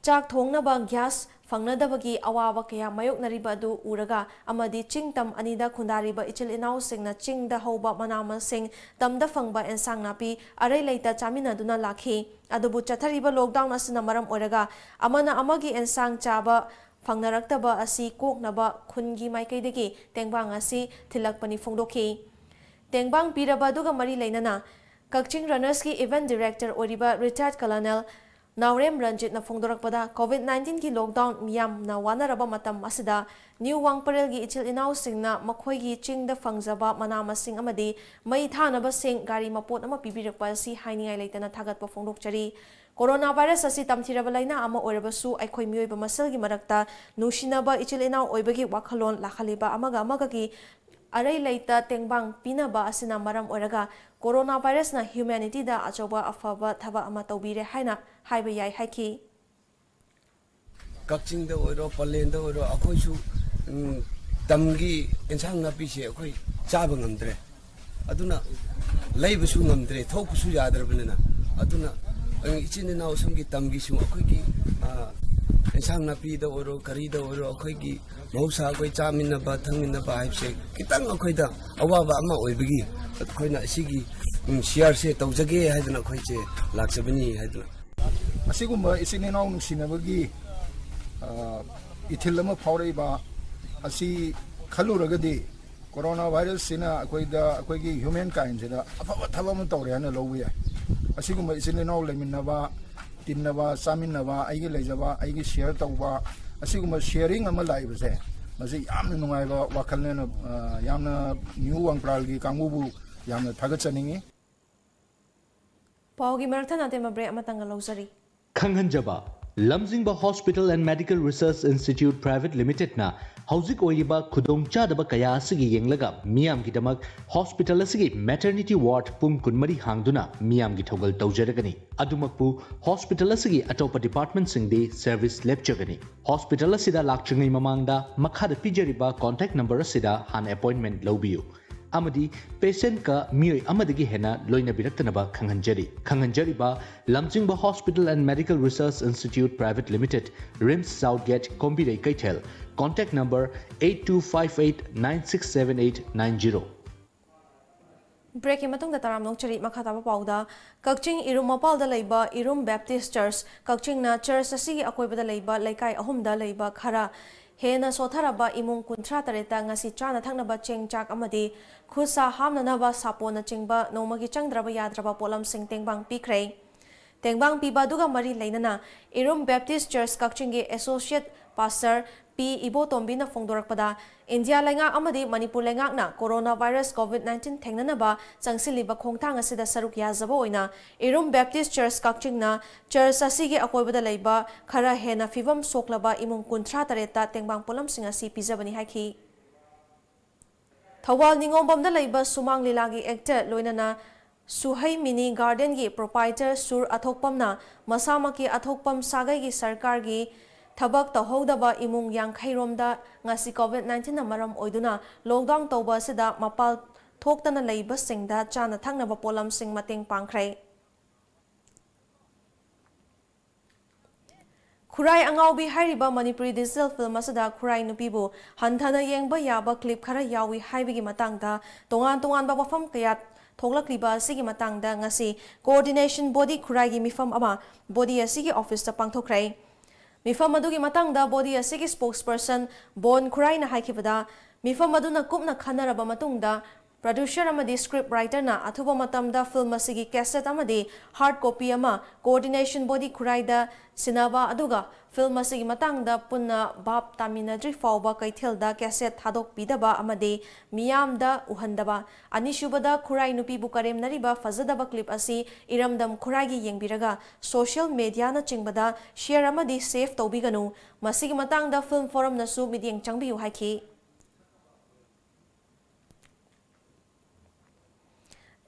ꯆꯥꯛ ꯊꯣꯡꯅꯕ gas ꯐꯪꯅꯗꯕꯒꯤ ꯑꯋꯥꯕ ꯀꯌꯥ ꯃꯥꯌꯣꯛꯅꯔꯤꯕ ꯑꯗꯨ ꯎꯔꯒ ꯑꯃꯗꯤ ꯆꯤꯡ ꯇꯝ ꯑꯅꯤꯗ ꯈꯨꯟꯗꯥꯔꯤꯕ ꯏꯆꯤꯜ ꯏꯅꯥꯎꯁꯤꯡꯅ ꯆꯤꯡꯗ ꯍꯧꯕ ꯃꯅꯥ ꯃꯁꯤꯡ, ꯇꯝꯗ ꯐꯪꯕ ꯑꯦꯟꯁꯥꯡ ꯅꯥꯄꯤ ꯑꯔꯩ ꯂꯩꯇ ꯆꯥꯃꯤꯟꯅꯗꯨꯅ ꯂꯥꯛꯈꯤ꯫ ꯑꯗꯨꯕꯨ ꯆꯠꯊꯔꯤꯕ lockdown ꯑꯁꯤꯅ ꯃꯔꯝ ꯑꯣꯏꯔꯒ ꯑꯃꯅ ꯑꯃꯒꯤ ꯑꯦꯟꯁꯥꯡ ꯆꯥꯕ ꯐꯪꯅꯔꯛꯇꯕ ꯑꯁꯤ ꯀꯣꯛꯅꯕ ꯈꯨꯟꯒꯤ ꯃꯥꯏꯀꯩꯗꯒꯤ ꯇꯦꯡꯕꯥꯡ ꯑꯁꯤ ꯊꯤꯜꯂꯛꯄꯅꯤ ꯐꯣꯡꯗꯣꯛꯈꯤ꯫ ꯇꯦꯡꯕꯥꯡ ꯄꯤꯔꯕ ꯑꯗꯨꯒ ꯃꯔꯤ ꯂꯩꯅꯅ ꯀꯛꯆꯤꯡ ꯔꯅꯔꯁꯀꯤ ꯏꯚꯦꯟꯠ ꯗꯤꯔꯦꯛꯇꯔ ꯑꯣꯏꯔꯤꯕ ꯔꯤꯇꯥꯌꯔꯗ ꯀꯂꯅꯦꯜ ꯅꯥꯎꯔꯦꯝ ꯔꯟꯖꯤꯠꯅ ꯐꯣꯡꯗꯣꯔꯛꯄꯗ, ꯀꯣꯚꯤꯗ ꯅꯥꯏꯟꯇꯤꯟꯒꯤ ꯂꯣꯛꯗꯥꯎꯟ ꯃꯤꯌꯥꯝꯅ ꯋꯥꯅꯔꯕ ꯃꯇꯝ ꯑꯁꯤꯗ ꯅ꯭ꯌꯨ ꯋꯥꯡꯄꯔꯦꯜꯒꯤ ꯏꯆꯤꯜ ꯏꯅꯥꯎꯁꯤꯡꯅ ꯃꯈꯣꯏꯒꯤ ꯆꯤꯡꯗ ꯐꯪꯖꯕ ꯃꯅꯥ ꯃꯁꯤꯡ ꯑꯃꯗꯤ ꯃꯩ ꯊꯥꯅꯕꯁꯤꯡ ꯒꯥꯔꯤ ꯃꯄꯣꯠ ꯑꯃ ꯄꯤꯕꯤꯔꯛꯄ ꯑꯁꯤ ꯍꯥꯏꯅꯤꯡꯉꯥꯏ ꯂꯩꯇꯅ ꯊꯥꯒꯠꯄ ꯐꯣꯡꯗꯣꯛꯆꯔꯤ꯫ ꯀꯣꯔꯣꯅꯥ ꯚꯥꯏꯔꯁ ꯑꯁꯤ ꯇꯝꯊꯤꯔꯕ ꯂꯥꯏꯅꯥ ꯑꯃ ꯑꯣꯏꯔꯕꯁꯨ, ꯑꯩꯈꯣꯏ ꯃꯤꯑꯣꯏꯕ ꯃꯁꯦꯜꯒꯤ ꯃꯔꯛꯇ ꯅꯨꯡꯁꯤꯅꯕ ꯏꯆꯤꯜ ꯏꯅꯥꯎ ꯑꯣꯏꯕꯒꯤ ꯋꯥꯈꯜꯂꯣꯟ ꯂꯥꯛꯍꯜꯂꯤꯕ ꯑꯃꯒ ꯑꯃꯒꯒꯤ ꯑꯔꯩ ꯂꯩꯇ ꯇꯦꯡꯕꯥꯡ ꯄꯤꯅꯕ ꯑꯁꯤꯅ ꯃꯔꯝ ꯑꯣꯏꯔꯒ ꯀꯣꯔꯣꯅꯥ ꯚꯥꯏꯔꯁꯅ ꯍ꯭ꯌꯨꯃꯦꯅꯤꯇꯤꯗ ꯑꯆꯧꯕ ꯑꯐꯕ ꯊꯕꯛ ꯑꯃ ꯇꯧꯕꯤꯔꯦ ꯍꯥꯏꯅ ꯍꯥꯏꯕ ꯌꯥꯏ ꯍꯥꯏꯈꯤ꯫ ꯀꯛꯆꯤꯡꯗ ꯑꯣꯏꯔꯣ, ꯄꯂꯦꯟꯗ ꯑꯣꯏꯔꯣ, ꯑꯩꯈꯣꯏꯁꯨ, ꯎꯝ, ꯇꯝꯒꯤ ꯏꯟꯁꯥꯡ ꯅꯥꯄꯤꯁꯦ ꯑꯩꯈꯣꯏ ꯆꯥꯕ ꯉꯝꯗ꯭ꯔꯦ꯫ ꯑꯗꯨꯅ ꯂꯩꯕꯁꯨ ꯉꯝꯗ꯭ꯔꯦ, ꯊꯣꯛꯄꯁꯨ ꯌꯥꯗ꯭ꯔꯕꯅꯤꯅ꯫ ꯑꯗꯨꯅ, ꯑ, ꯏꯆꯤꯟ ꯏꯅꯥꯎ ꯁꯣꯝꯒꯤ ꯇꯝꯒꯤꯁꯨ ꯑꯩꯈꯣꯏꯒꯤ, ꯑ, ꯏꯟꯁꯥꯡ ꯅꯥꯄꯤꯗ ꯑꯣꯏꯔꯣ, ꯀꯔꯤꯗ ꯑꯣꯏꯔꯣ, ꯑꯩꯈꯣꯏꯒꯤ ꯃꯍꯧꯁꯥ ꯑꯩꯈꯣꯏ ꯆꯥꯃꯤꯟꯅꯕ, ꯊꯛꯃꯤꯟꯅꯕ ꯍꯥꯏꯕꯁꯦ ꯈꯤꯇꯪ ꯑꯩꯈꯣꯏꯗ ꯑꯋꯥꯕ ꯑꯃ ꯑꯣꯏꯕꯒꯤ ꯑꯩꯈꯣꯏꯅ ꯑꯁꯤꯒꯤ, ꯎꯝ, ꯁꯤꯌꯥꯔꯁꯦ ꯇꯧꯖꯒꯦ ꯍꯥꯏꯗꯅ ꯑꯩꯈꯣꯏꯁꯦ ꯂꯥꯛꯆꯕꯅꯤ ꯍꯥꯏꯗꯅ꯫ ꯑꯁꯤꯒꯨꯝꯕ ꯏꯆꯤꯟ ꯏꯅꯥꯎ ꯅꯨꯡꯁꯤꯅꯕꯒꯤ, ꯑ, ꯏꯊꯤꯜ ꯑꯃ ꯐꯥꯎꯔꯛꯏꯕ ꯑꯁꯤ ꯈꯜꯂꯨꯔꯒꯗꯤ ꯀꯣꯔꯣꯅꯥ ꯚꯥꯏꯔꯁꯁꯤꯅ ꯑꯩꯈꯣꯏꯗ, ꯑꯩꯈꯣꯏꯒꯤ ꯍ꯭ꯌꯨꯃꯦꯟ ꯀꯥꯏꯟꯁꯤꯗ ꯑꯐꯕ ꯊꯕꯛ ꯑꯃ ꯇꯧꯔꯦ ꯍꯥꯏꯅ ꯂꯧꯕ ꯌꯥꯏ꯫ ꯑꯁꯤꯒꯨꯝꯕ ꯏꯆꯤꯟ ꯏꯅꯥꯎ ꯂꯩꯃꯤꯟꯅꯕ, ꯇꯤꯟꯅꯕ, ꯆꯥꯃꯤꯟꯅꯕ, ꯑꯩꯒꯤ ꯂꯩꯖꯕ ꯑꯩꯒꯤ ꯁꯤꯌꯔ ꯇꯧꯕ, ꯑꯁꯤꯒꯨꯝꯕ ꯁꯤꯌꯔꯤꯡ ꯑꯃ ꯂꯥꯛꯏꯕꯁꯦ, ꯃꯁꯤ ꯌꯥꯝꯅ ꯅꯨꯡꯉꯥꯏꯕ ꯋꯥꯈꯜꯅꯦꯅ, ꯑ, ꯌꯥꯝꯅ ꯅ꯭ꯌꯨ ꯋꯥꯡꯄ꯭ꯔꯥꯜꯒꯤ ꯀꯥꯡꯕꯨꯕꯨ ꯌꯥꯝꯅ ꯊꯥꯒꯠꯆꯅꯤꯡꯉꯤ꯫ ꯄꯥꯎꯒꯤ ꯃꯔꯛꯇ ꯅꯥꯇꯦꯝꯕ ꯕ꯭ꯔꯦꯛ ꯑꯃꯇꯪꯒ ꯂꯧꯖꯔꯤ꯫ ꯈꯪꯍꯟꯖꯕ, ꯂꯝꯖꯤꯡꯕ Hospital and Medical Research Institute Private Limited ꯅ ꯍꯧꯖꯤꯛ ꯑꯣꯏꯔꯤꯕ ꯈꯨꯗꯣꯡꯆꯥꯗꯕ ꯀꯌꯥ ꯑꯁꯤꯒꯤ ꯌꯦꯡꯂꯒ ꯃꯤꯌꯥꯝꯒꯤꯗꯃꯛ ꯍꯣꯁꯄꯤꯇꯥꯜ ꯑꯁꯤꯒꯤ ꯃꯦꯇꯔꯅꯤꯇꯤ ꯋꯥꯔꯗ ꯄꯨꯡ ꯀꯨꯟꯃꯔꯤ ꯍꯥꯡꯗꯨꯅ ꯃꯤꯌꯥꯝꯒꯤ ꯊꯧꯒꯜ ꯇꯧꯖꯔꯒꯅꯤ꯫ ꯑꯗꯨꯃꯛꯄꯨ ꯍꯣꯁꯄꯤꯇꯥꯜ ꯑꯁꯤꯒꯤ ꯑꯇꯣꯞꯄ ꯗꯤꯄꯥꯔꯠꯃꯦꯟꯠꯁꯤꯡꯗꯤ ꯁꯔꯚꯤꯁ ꯂꯦꯞꯆꯒꯅꯤ꯫ ꯍꯣꯁꯄꯤꯇꯥꯜ ꯑꯁꯤꯗ ꯂꯥꯛꯇ꯭ꯔꯤꯉꯩ ꯃꯃꯥꯡꯗ ꯃꯈꯥꯗ ꯄꯤꯖꯔꯤꯕ ꯀꯣꯟꯇꯦꯛ ꯅꯝꯕꯔ ꯑꯁꯤꯗ ꯍꯥꯟꯅ ꯑꯦꯄꯣꯏꯟꯃꯦꯟꯠ ꯂꯧꯕꯤꯌꯨ꯫ ꯑꯃꯗꯤ ꯄꯦꯁꯦꯟꯠꯀ ꯃꯤꯑꯣꯏ ꯑꯃꯗꯒꯤ ꯍꯦꯟꯅ ꯂꯣꯏꯅꯕꯤꯔꯛꯇꯅꯕ ꯈꯪꯍꯟꯖꯔꯤ꯫ ꯈꯪꯍꯟꯖꯔꯤꯕ ꯂꯝꯖꯤꯡꯕ Hospital and Medical Research Institute Private Limited, RIMS South Gate, ꯀꯣꯝꯕꯤꯔꯩ ꯀꯩꯊꯦꯜ, contact number eight two five eight nine six seven eight nine zero꯫ ꯕ꯭ꯔꯦꯛꯀꯤ ꯃꯇꯨꯡꯗ ꯇꯔꯥꯝꯅ ꯑꯣꯛꯆꯔꯤ꯫ ꯃꯈꯥ ꯇꯥꯕ ꯄꯥꯎꯗ, ꯀꯛꯆꯤꯡ ꯏꯔꯨꯝ ꯃꯄꯥꯜꯗ ꯂꯩꯕ ꯏꯔꯨꯝ ꯕꯦꯞꯇꯤꯁ ꯆꯔꯆ ꯀꯛꯆꯤꯡꯅ ꯆꯔꯆ ꯑꯁꯤꯒꯤ ꯑꯀꯣꯏꯕꯗ ꯂꯩꯕ ꯂꯩꯀꯥꯏ ꯑꯍꯨꯝꯗ ꯂꯩꯕ ꯈꯔ ꯍꯦꯟꯅ ꯁꯣꯠꯊꯔꯕ ꯏꯃꯨꯡ ꯀꯨꯟꯊ꯭ꯔꯥ ꯇꯔꯦꯠꯇ ꯉꯁꯤ ꯆꯥꯅ ꯊꯛꯅꯕ ꯆꯦꯡ ꯆꯥꯛ ꯑꯃꯗꯤ ꯈꯨꯠ ꯁꯥ ꯍꯥꯝꯅꯅꯕ ꯁꯥꯄꯣꯟꯅꯆꯤꯡꯕ ꯅꯣꯡꯃꯒꯤ ꯆꯪꯗ꯭ꯔꯕ ꯌꯥꯗ꯭ꯔꯕ ꯄꯣꯠꯂꯝꯁꯤꯡ ꯇꯦꯡꯕꯥꯡ ꯄꯤꯈ꯭ꯔꯦ꯫ ꯇꯦꯡꯕꯥꯡ ꯄꯤꯕ ꯑꯗꯨꯒ ꯃꯔꯤ ꯂꯩꯅꯅ ꯏꯔꯨꯝ ꯕꯦꯞꯇꯤꯁ ꯆꯔꯆ ꯀꯛꯆꯤꯡꯒꯤ ꯑꯦꯁꯣꯁꯤꯌꯦꯠ ꯄꯥꯁꯇꯔ ꯄꯤ ꯏꯕꯣꯇꯣꯝꯕꯤꯅ ꯐꯣꯡꯗꯣꯔꯛꯄꯗ, ꯏꯟꯗꯤꯌꯥ ꯂꯩꯉꯥꯛ ꯑꯃꯗꯤ ꯃꯅꯤꯄꯨꯔ ꯂꯩꯉꯥꯛꯅ ꯀꯣꯔꯣꯅꯥ ꯚꯥꯏꯔꯁ ꯀꯣꯚꯤꯗ ꯅꯥꯏꯟꯇꯤꯟ ꯊꯦꯡꯅꯅꯕ ꯆꯪꯁꯤꯜꯂꯤꯕ ꯈꯣꯡꯊꯥꯡ ꯑꯁꯤꯗ ꯁꯔꯨꯛ ꯌꯥꯖꯕ ꯑꯣꯏꯅ ꯏꯔꯨꯝ ꯕꯦꯞꯇꯤꯁ ꯆꯔꯆ ꯀꯛꯆꯤꯡꯅ ꯆꯔꯆ ꯑꯁꯤꯒꯤ ꯑꯀꯣꯏꯕꯗ ꯂꯩꯕ ꯈꯔ ꯍꯦꯟꯅ ꯐꯤꯚꯝ ꯁꯣꯛꯂꯕ ꯏꯃꯨꯡ ꯀꯨꯟꯊ꯭ꯔꯥ ꯇꯔꯦꯠꯇ ꯇꯦꯡꯕꯥꯡ ꯄꯣꯠꯂꯝꯁꯤꯡ ꯑꯁꯤ ꯄꯤꯖꯕꯅꯤ ꯍꯥꯏꯈꯤ꯫ ꯊꯧꯕꯥꯜ ꯅꯤꯉꯣꯝꯕꯝꯗ ꯂꯩꯕ ꯁꯨꯃꯥꯡ ꯂꯤꯂꯥꯒꯤ ꯑꯦꯛꯇꯔ ꯂꯣꯏꯅꯅ ꯁꯨꯍꯩ ꯃꯤꯅꯤ ꯒꯥꯔꯗꯦꯟꯒꯤ ꯄ꯭ꯔꯣꯄꯥꯏꯇꯔ ꯁꯨꯔ ꯑꯊꯣꯛꯄꯝꯅ ꯃꯁꯥꯃꯛꯀꯤ ꯑꯊꯣꯛꯄꯝ ꯁꯥꯒꯩꯒꯤ ꯁꯔꯀꯥꯔꯒꯤ ꯊꯕꯛ ꯇꯧꯍꯧꯗꯕ ꯏꯃꯨꯡ ꯌꯥꯡꯈꯩ ꯔꯣꯝꯗ ꯉꯁꯤ ꯀꯣꯚꯤꯗ ꯅꯥꯏꯟꯇꯤꯟꯅ ꯃꯔꯝ ꯑꯣꯏꯗꯨꯅ ꯂꯣꯛꯗꯥꯎꯟ ꯇꯧꯕ ꯑꯁꯤꯗ ꯃꯄꯥꯜ ꯊꯣꯛꯇꯅ ꯂꯩꯕꯁꯤꯡꯗ ꯆꯥꯅ ꯊꯛꯅꯕ ꯄꯣꯠꯂꯝꯁꯤꯡ ꯃꯇꯦꯡ ꯄꯥꯡꯈ꯭ꯔꯦ꯫ ꯈꯨꯔꯥꯏ ꯑꯉꯥꯎꯕꯤ ꯍꯥꯏꯔꯤꯕ ꯃꯅꯤꯄꯨꯔꯤ ꯗꯤꯖꯤꯇꯦꯜ ꯐꯤꯂꯝ ꯑꯁꯤꯗ ꯈꯨꯔꯥꯏ ꯅꯨꯄꯤꯕꯨ ꯍꯟꯊꯅ ꯌꯦꯡꯕ ꯌꯥꯕ ꯀ꯭ꯂꯤꯞ ꯈꯔ ꯌꯥꯎꯏ ꯍꯥꯏꯕꯒꯤ ꯃꯇꯥꯡꯗ ꯇꯣꯉꯥꯟ ꯇꯣꯉꯥꯟꯕ ꯋꯥꯐꯝ ꯀꯌꯥ ꯊꯣꯛꯂꯛꯂꯤꯕ ꯑꯁꯤꯒꯤ ꯃꯇꯥꯡꯗ ꯉꯁꯤ ꯀꯣꯑꯣꯔꯗꯤꯅꯦꯁꯟ ꯕꯣꯗꯤ ꯈꯨꯔꯥꯏꯒꯤ ꯃꯤꯐꯝ ꯑꯃ ꯕꯣꯗꯤ ꯑꯁꯤꯒꯤ ꯑꯣꯐꯤꯁꯇ ꯄꯥꯡꯊꯣꯛꯈ꯭ꯔꯦ꯫ ꯃꯤꯐꯝ ꯑꯗꯨꯒꯤ ꯃꯇꯥꯡꯗ ꯕꯣꯗꯤ ꯑꯁꯤꯒꯤ ꯁ꯭ꯄꯣꯛꯁꯄꯔꯁꯟ ꯕꯣꯟ ꯈꯨꯔꯥꯏꯅ ꯍꯥꯏꯈꯤꯕꯗ, ꯃꯤꯐꯝ ꯑꯗꯨꯅ ꯀꯨꯞꯅ ꯈꯟꯅꯔꯕ ꯃꯇꯨꯡꯗ ꯄ꯭ꯔꯗ꯭ꯌꯨꯁꯔ ꯑꯃꯗꯤ ꯁ꯭ꯀ꯭ꯔꯤꯞ ꯔꯥꯏꯇꯔꯅ ꯑꯊꯨꯕ ꯃꯇꯝꯗ ꯐꯤꯜꯝ ꯑꯁꯤꯒꯤ ꯀꯦꯁꯦꯠ ꯑꯃꯗꯤ ꯍꯥꯔꯗ ꯀꯣꯄꯤ ꯑꯃ ꯀꯣꯑꯣꯔꯗꯤꯅꯦꯁꯟ ꯕꯣꯗꯤ ꯈꯨꯔꯥꯏꯗ ꯁꯤꯟꯅꯕ ꯑꯗꯨꯒ ꯐꯤꯜꯝ ꯑꯁꯤꯒꯤ ꯃꯇꯥꯡꯗ ꯄꯨꯟꯅ ꯚꯥꯞ ꯇꯥꯃꯤꯟꯅꯗ꯭ꯔꯤ ꯐꯥꯎꯕ ꯀꯩꯊꯦꯜꯗ ꯀꯦꯁꯦꯠ ꯊꯥꯗꯣꯛꯄꯤꯗꯕ ꯑꯃꯗꯤ ꯃꯤꯌꯥꯝꯗ ꯎꯍꯟꯗꯕ꯫ ꯑꯅꯤꯁꯨꯕꯗ, ꯈꯨꯔꯥꯏ ꯅꯨꯄꯤꯕꯨ ꯀꯔꯦꯝꯅꯔꯤꯕ ꯐꯖꯗꯕ ꯀ꯭ꯂꯤꯞ ꯑꯁꯤ ꯏꯔꯝꯗꯝ ꯈꯨꯔꯥꯏꯒꯤ ꯌꯦꯡꯕꯤꯔꯒ ꯁꯣꯁꯤꯌꯦꯜ ꯃꯦꯗꯤꯌꯥꯅꯆꯤꯡꯕꯗ ꯁꯤꯌꯔ ꯑꯃꯗꯤ ꯁꯦꯐ ꯇꯧꯕꯤꯒꯅꯨ꯫ ꯃꯁꯤꯒꯤ ꯃꯇꯥꯡꯗ ꯐꯤꯜꯝ ꯐꯣꯔꯝꯅꯁꯨ ꯃꯤꯠꯌꯦꯡ ꯆꯪꯕꯤꯌꯨ ꯍꯥꯏꯈꯤ꯫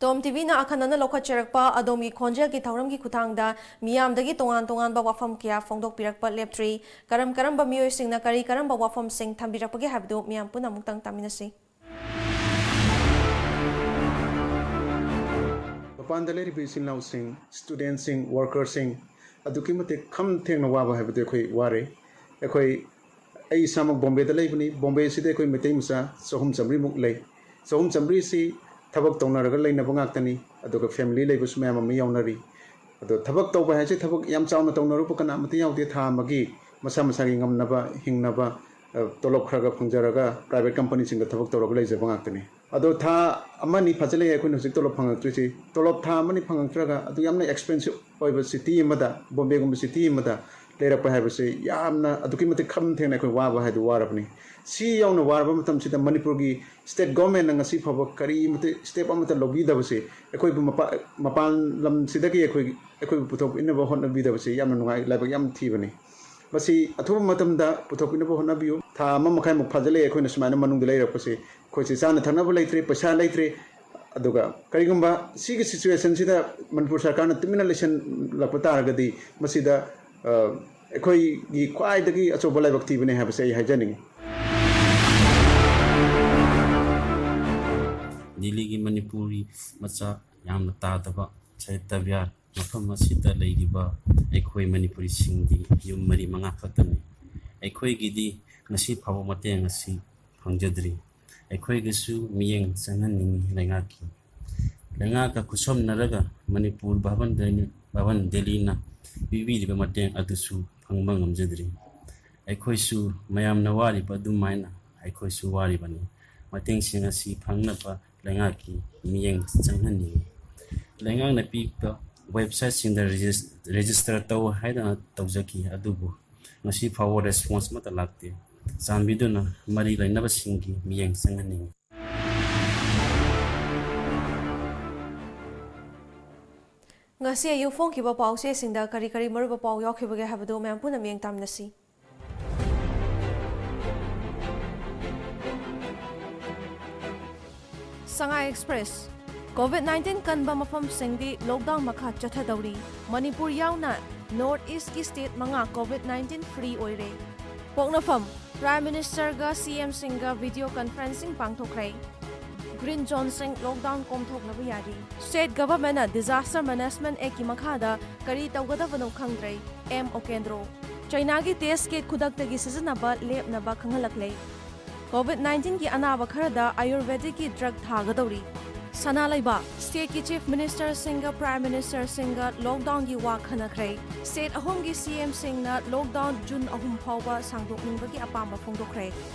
ꯇꯣꯝ ꯇꯤꯚꯤꯅ ꯑꯈꯟꯅꯅ ꯂꯧꯈꯠꯆꯔꯛꯄ ꯑꯗꯣꯝꯒꯤ ꯈꯣꯟꯖꯦꯜꯒꯤ ꯊꯧꯔꯝꯒꯤ ꯈꯨꯠꯊꯥꯡꯗ ꯃꯤꯌꯥꯝꯗꯒꯤ ꯇꯣꯉꯥꯟ ꯇꯣꯉꯥꯟꯕ ꯋꯥꯐꯝ ꯀꯌꯥ ꯐꯣꯡꯗꯣꯛꯄꯤꯔꯛꯄ ꯂꯦꯞꯇ꯭ꯔꯤ꯫ ꯀꯔꯝ ꯀꯔꯝꯕ ꯃꯤꯑꯣꯏꯁꯤꯡꯅ ꯀꯔꯤ ꯀꯔꯝꯕ ꯋꯥꯐꯝꯁꯤꯡ ꯊꯝꯕꯤꯔꯛꯄꯒꯦ ꯍꯥꯏꯕꯗꯨ ꯃꯤꯌꯥꯝ ꯄꯨꯟꯅ ꯑꯃꯨꯛꯇꯪ ꯇꯥꯃꯤꯟꯅꯁꯤ꯫ ꯃꯄꯥꯟꯗ ꯂꯩꯔꯤꯕ ꯏꯆꯤꯟ ꯏꯅꯥꯎꯁꯤꯡ, ꯁ꯭ꯇꯨꯗꯦꯟꯠꯁꯤꯡ, ꯋꯥꯔꯀꯔꯁꯤꯡ ꯑꯗꯨꯛꯀꯤ ꯃꯇꯤꯛ ꯈꯝ ꯊꯦꯡꯅ ꯋꯥꯕ ꯍꯥꯏꯕꯗꯨ ꯑꯩꯈꯣꯏ ꯋꯥꯔꯦ꯫ ꯑꯩꯈꯣꯏ, ꯑꯩ ꯏꯁꯥꯃꯛ ꯕꯣꯝꯕꯦꯗ ꯂꯩꯕꯅꯤ꯫ ꯕꯣꯝꯕꯦꯁꯤꯗ ꯑꯩꯈꯣꯏ ꯃꯩꯇꯩ ꯃꯆꯥ ꯆꯍꯨꯝ ꯆꯥꯃꯔꯤꯃꯨꯛ ꯂꯩ꯫ ꯆꯍꯨꯝ ꯆꯥꯃꯔꯤꯁꯤ ꯊꯕꯛ ꯇꯧꯅꯔꯒ ꯂꯩꯅꯕ ꯉꯥꯛꯇꯅꯤ꯫ ꯑꯗꯨꯒ family ꯂꯩꯕꯁꯨ ꯃꯌꯥꯝ ꯑꯃ ꯌꯥꯎꯅꯔꯤ꯫ ꯑꯗꯣ ꯊꯕꯛ ꯇꯧꯕ ꯍꯥꯏꯁꯦ ꯊꯕꯛ ꯌꯥꯝ ꯆꯥꯎꯅ ꯇꯧꯅꯔꯨꯕ ꯀꯅꯥ ꯑꯃꯠꯇ ꯌꯥꯎꯗꯦ꯫ ꯊꯥ ꯑꯃꯒꯤ ꯃꯁꯥ ꯃꯁꯥꯒꯤ ꯉꯝꯅꯕ ꯍꯤꯡꯅꯕ, ꯑ, ꯇꯣꯂꯣꯞ ꯈꯔ ꯈꯔ ꯐꯪꯖꯔꯒ private companyꯁꯤꯡꯗ ꯊꯕꯛ ꯇꯧꯔꯒ ꯂꯩꯖꯕ ꯉꯥꯛꯇꯅꯤ꯫ ꯑꯗꯣ ꯊꯥ ꯑꯃꯅꯤ ꯐꯥꯖꯤꯜꯂꯛꯑꯦ ꯑꯩꯈꯣꯏꯅ ꯍꯧꯖꯤꯛ ꯇꯣꯂꯣꯞ ꯐꯪꯉꯛꯇ꯭ꯔꯤꯁꯤ꯫ ꯇꯣꯂꯣꯞ ꯊꯥ ꯑꯃꯅꯤ ꯐꯪꯉꯛꯇ꯭ꯔꯒ ꯑꯗꯨ ꯌꯥꯝꯅ expensive ꯑꯣꯏꯕ city ꯑꯃꯗ, ꯕꯣꯝꯕꯦꯒꯨꯝꯕ city ꯑꯃꯗ ꯂꯩꯔꯛꯄ ꯍꯥꯏꯕꯁꯤ ꯌꯥꯝꯅ ꯑꯗꯨꯛꯀꯤ ꯃꯇꯤꯛ ꯈꯝ ꯊꯦꯡꯅ ꯑꯩꯈꯣꯏ ꯋꯥꯕ ꯍꯥꯏꯗꯨ ꯋꯥꯔꯕꯅꯤ꯫ ꯁꯤ ꯌꯧꯅ ꯋꯥꯔꯕ ꯃꯇꯝꯁꯤꯗ ꯃꯅꯤꯄꯨꯔꯒꯤ state governmentꯅ ꯉꯁꯤ ꯐꯥꯎꯕ ꯀꯔꯤꯃꯇ step ꯑꯃꯠꯇ ꯂꯧꯕꯤꯗꯕꯁꯤ ꯑꯩꯈꯣꯏꯕꯨ ꯃꯄꯥ-, ꯃꯄꯥꯟ ꯂꯝꯁꯤꯗꯒꯤ ꯑꯩꯈꯣꯏ, ꯑꯩꯈꯣꯏꯕꯨ ꯄꯨꯊꯣꯛꯄꯤꯅꯕ ꯍꯣꯠꯅꯕꯤꯗꯕꯁꯤ ꯌꯥꯝꯅ ꯅꯨꯡꯉꯥꯏ, ꯂꯥꯏꯕꯛ ꯌꯥꯝ ꯊꯤꯕꯅꯤ꯫ ꯃꯁꯤ ꯑꯊꯨꯕ ꯃꯇꯝꯗ ꯄꯨꯊꯣꯛꯄꯤꯅꯕ ꯍꯣꯠꯅꯕꯤꯌꯨ꯫ ꯊꯥ ꯑꯃ ꯃꯈꯥꯏꯃꯨꯛ ꯐꯥꯖꯤꯜꯂꯛꯑꯦ ꯑꯩꯈꯣꯏꯅ ꯁꯨꯃꯥꯏꯅ ꯃꯅꯨꯡꯗ ꯂꯩꯔꯛꯄꯁꯦ꯫ ꯑꯩꯈꯣꯏꯁꯦ ꯆꯥꯅ ꯊꯛꯅꯕ ꯂꯩꯇ꯭ꯔꯦ, ꯄꯩꯁꯥ ꯂꯩꯇ꯭ꯔꯦ꯫ ꯑꯗꯨꯒ ꯀꯔꯤꯒꯨꯝꯕ ꯁꯤꯒꯤ situationꯁꯤꯗ ꯃꯅꯤꯄꯨꯔ ꯁꯔꯀꯥꯔꯅ ꯇꯨꯃꯤꯟꯅ ꯂꯩꯁꯤꯜꯂꯛꯄ ꯇꯥꯔꯒꯗꯤ ꯃꯁꯤꯗ, ꯑ, ꯑꯩꯈꯣꯏꯒꯤ ꯈ꯭ꯋꯥꯏꯗꯒꯤ ꯑꯆꯧꯕ ꯂꯥꯏꯕꯛ ꯊꯤꯕꯅꯦ ꯍꯥꯏꯕꯁꯦ ꯑꯩ ꯍꯥꯏꯖꯅꯤꯡꯉꯤ꯫ ꯗꯤꯜꯂꯤꯒꯤ ꯃꯅꯤꯄꯨꯔꯤ ꯃꯆꯥ ꯌꯥꯝꯅ ꯇꯥꯗꯕ ꯁꯍꯤꯇ꯭ꯌ ꯕꯤꯍꯥꯔ ꯃꯐꯝ ꯑꯁꯤꯗ ꯂꯩꯔꯤꯕ ꯑꯩꯈꯣꯏ ꯃꯅꯤꯄꯨꯔꯤꯁꯤꯡꯗꯤ ꯌꯨꯝ ꯃꯔꯤ ꯃꯉꯥ ꯈꯛꯇꯅꯤ꯫ ꯑꯩꯈꯣꯏꯒꯤꯗꯤ ꯉꯁꯤ ꯐꯥꯎꯕ ꯃꯇꯦꯡ ꯑꯁꯤ ꯐꯪꯖꯗ꯭ꯔꯤ꯫ ꯑꯩꯈꯣꯏꯒꯤꯁꯨ ꯃꯤꯠꯌꯦꯡ ꯆꯪꯍꯟꯅꯤꯡꯏ ꯂꯩꯉꯥꯛꯀꯤ꯫ ꯂꯩꯉꯥꯛꯀ ꯈꯨꯠꯁꯝꯅꯔꯒ ꯃꯅꯤꯄꯨꯔ ꯚꯥꯕꯟ ꯗꯦꯂꯤ-, ꯚꯥꯕꯟ ꯗꯦꯜꯂꯤꯅ ꯄꯤꯕꯤꯔꯤꯕ ꯃꯇꯦꯡ ꯑꯗꯨꯁꯨ ꯐꯪꯕ ꯉꯝꯖꯗ꯭ꯔꯤ꯫ ꯑꯩꯈꯣꯏꯁꯨ ꯃꯌꯥꯝꯅ ꯋꯥꯔꯤꯕ ꯑꯗꯨꯃꯥꯏꯅ ꯑꯩꯈꯣꯏꯁꯨ ꯋꯥꯔꯤꯕꯅꯤ꯫ ꯃꯇꯦꯡꯁꯤꯡ ꯑꯁꯤ ꯐꯪꯅꯕ ꯂꯩꯉꯥꯛꯀꯤ ꯃꯤꯠꯌꯦꯡ ꯆꯪꯍꯟꯅꯤꯡꯏ꯫ ꯂꯩꯉꯥꯛꯅ ꯄꯤꯕ websiteꯁꯤꯡꯗ ꯔꯦꯖꯤꯁ-, register ꯇꯧ ꯍꯥꯏꯗꯅ ꯇꯧꯖꯈꯤ, ꯑꯗꯨꯕꯨ ꯉꯁꯤ ꯐꯥꯎꯕ response ꯑꯃꯠꯇ ꯂꯥꯛꯇꯦ꯫ ꯆꯥꯟꯕꯤꯗꯨꯅ ꯃꯔꯤ ꯂꯩꯅꯕꯁꯤꯡꯒꯤ ꯃꯤꯠꯌꯦꯡ ꯆꯪꯍꯟꯅꯤꯡꯏ꯫ ꯉꯁꯤ ꯑꯌꯨꯛ ꯐꯣꯡꯈꯤꯕ ꯄꯥꯎ ꯆꯦꯁꯤꯡꯗ ꯀꯔꯤ ꯀꯔꯤ ꯃꯔꯨꯑꯣꯏꯕ ꯄꯥꯎ ꯌꯥꯎꯈꯤꯕꯒꯦ ꯍꯥꯏꯕꯗꯨ ꯃꯌꯥꯝ ꯄꯨꯟꯅ ꯃꯤꯠꯌꯦꯡ ꯇꯥꯃꯤꯟꯅꯁꯤ꯫ ꯁꯉꯥꯏ ꯑꯦꯛꯁꯄ꯭ꯔꯦꯁ, COVID nineteen ꯀꯟꯕ ꯃꯐꯝꯁꯤꯡꯗꯤ lockdown ꯃꯈꯥ ꯆꯠꯊꯗꯧꯔꯤ꯫ ꯃꯅꯤꯄꯨꯔ ꯌꯥꯎꯅ North Eastꯀꯤ state ꯃꯉꯥ COVID nineteen free ꯑꯣꯏꯔꯦ꯫ ꯄꯣꯛꯅꯐꯝ, Prime Ministerꯒ CMꯁꯤꯡꯒ video conferencing ꯄꯥꯡꯊꯣꯛꯈ꯭ꯔꯦ꯫ Green zoneꯁꯤꯡ lockdown ꯀꯣꯝꯊꯣꯛꯅꯕ ꯌꯥꯔꯤ꯫ State governmentꯅ Disaster Management Actꯀꯤ ꯃꯈꯥꯗ ꯀꯔꯤ ꯇꯧꯒꯗꯕꯅꯣ ꯈꯪꯗ꯭ꯔꯦ, ꯑꯦꯝ ꯑꯣꯀꯦꯟꯗ꯭ꯔꯣ꯫ ꯆꯩꯅꯥꯒꯤ test kit ꯈꯨꯗꯛꯇꯒꯤ ꯁꯤꯖꯤꯟꯅꯕ ꯂꯦꯞꯅꯕ ꯈꯪꯍꯜꯂꯛꯂꯦ꯫ COVID nineteenꯒꯤ ꯑꯅꯥꯕ ꯈꯔꯗ Ayurvedicꯀꯤ drug ꯊꯥꯒꯗꯧꯔꯤ꯫ ꯁꯅꯥ ꯂꯩꯕꯥꯛ, ꯁ꯭ꯇꯦꯠꯀꯤ ꯆꯤꯐ ꯃꯤꯅꯤꯁꯇꯔꯁꯤꯡꯒ ꯄ꯭ꯔꯥꯏꯝ ꯃꯤꯅꯤꯁꯇꯔꯁꯤꯡꯒ ꯂꯣꯛꯗꯥꯎꯟꯒꯤ ꯋꯥ ꯈꯟꯅꯈ꯭ꯔꯦ꯫ ꯁ꯭ꯇꯦꯠ ꯑꯍꯨꯝꯒꯤ ꯁꯤ ꯑꯦꯝꯁꯤꯡꯅ ꯂꯣꯛꯗꯥꯎꯟ ꯖꯨꯟ ꯑꯍꯨꯝ ꯐꯥꯎꯕ ꯁꯥꯡꯗꯣꯛꯅꯤꯡꯕꯒꯤ ꯑꯄꯥꯝꯕ ꯐꯣꯡꯗꯣꯛꯈ꯭ꯔꯦ꯫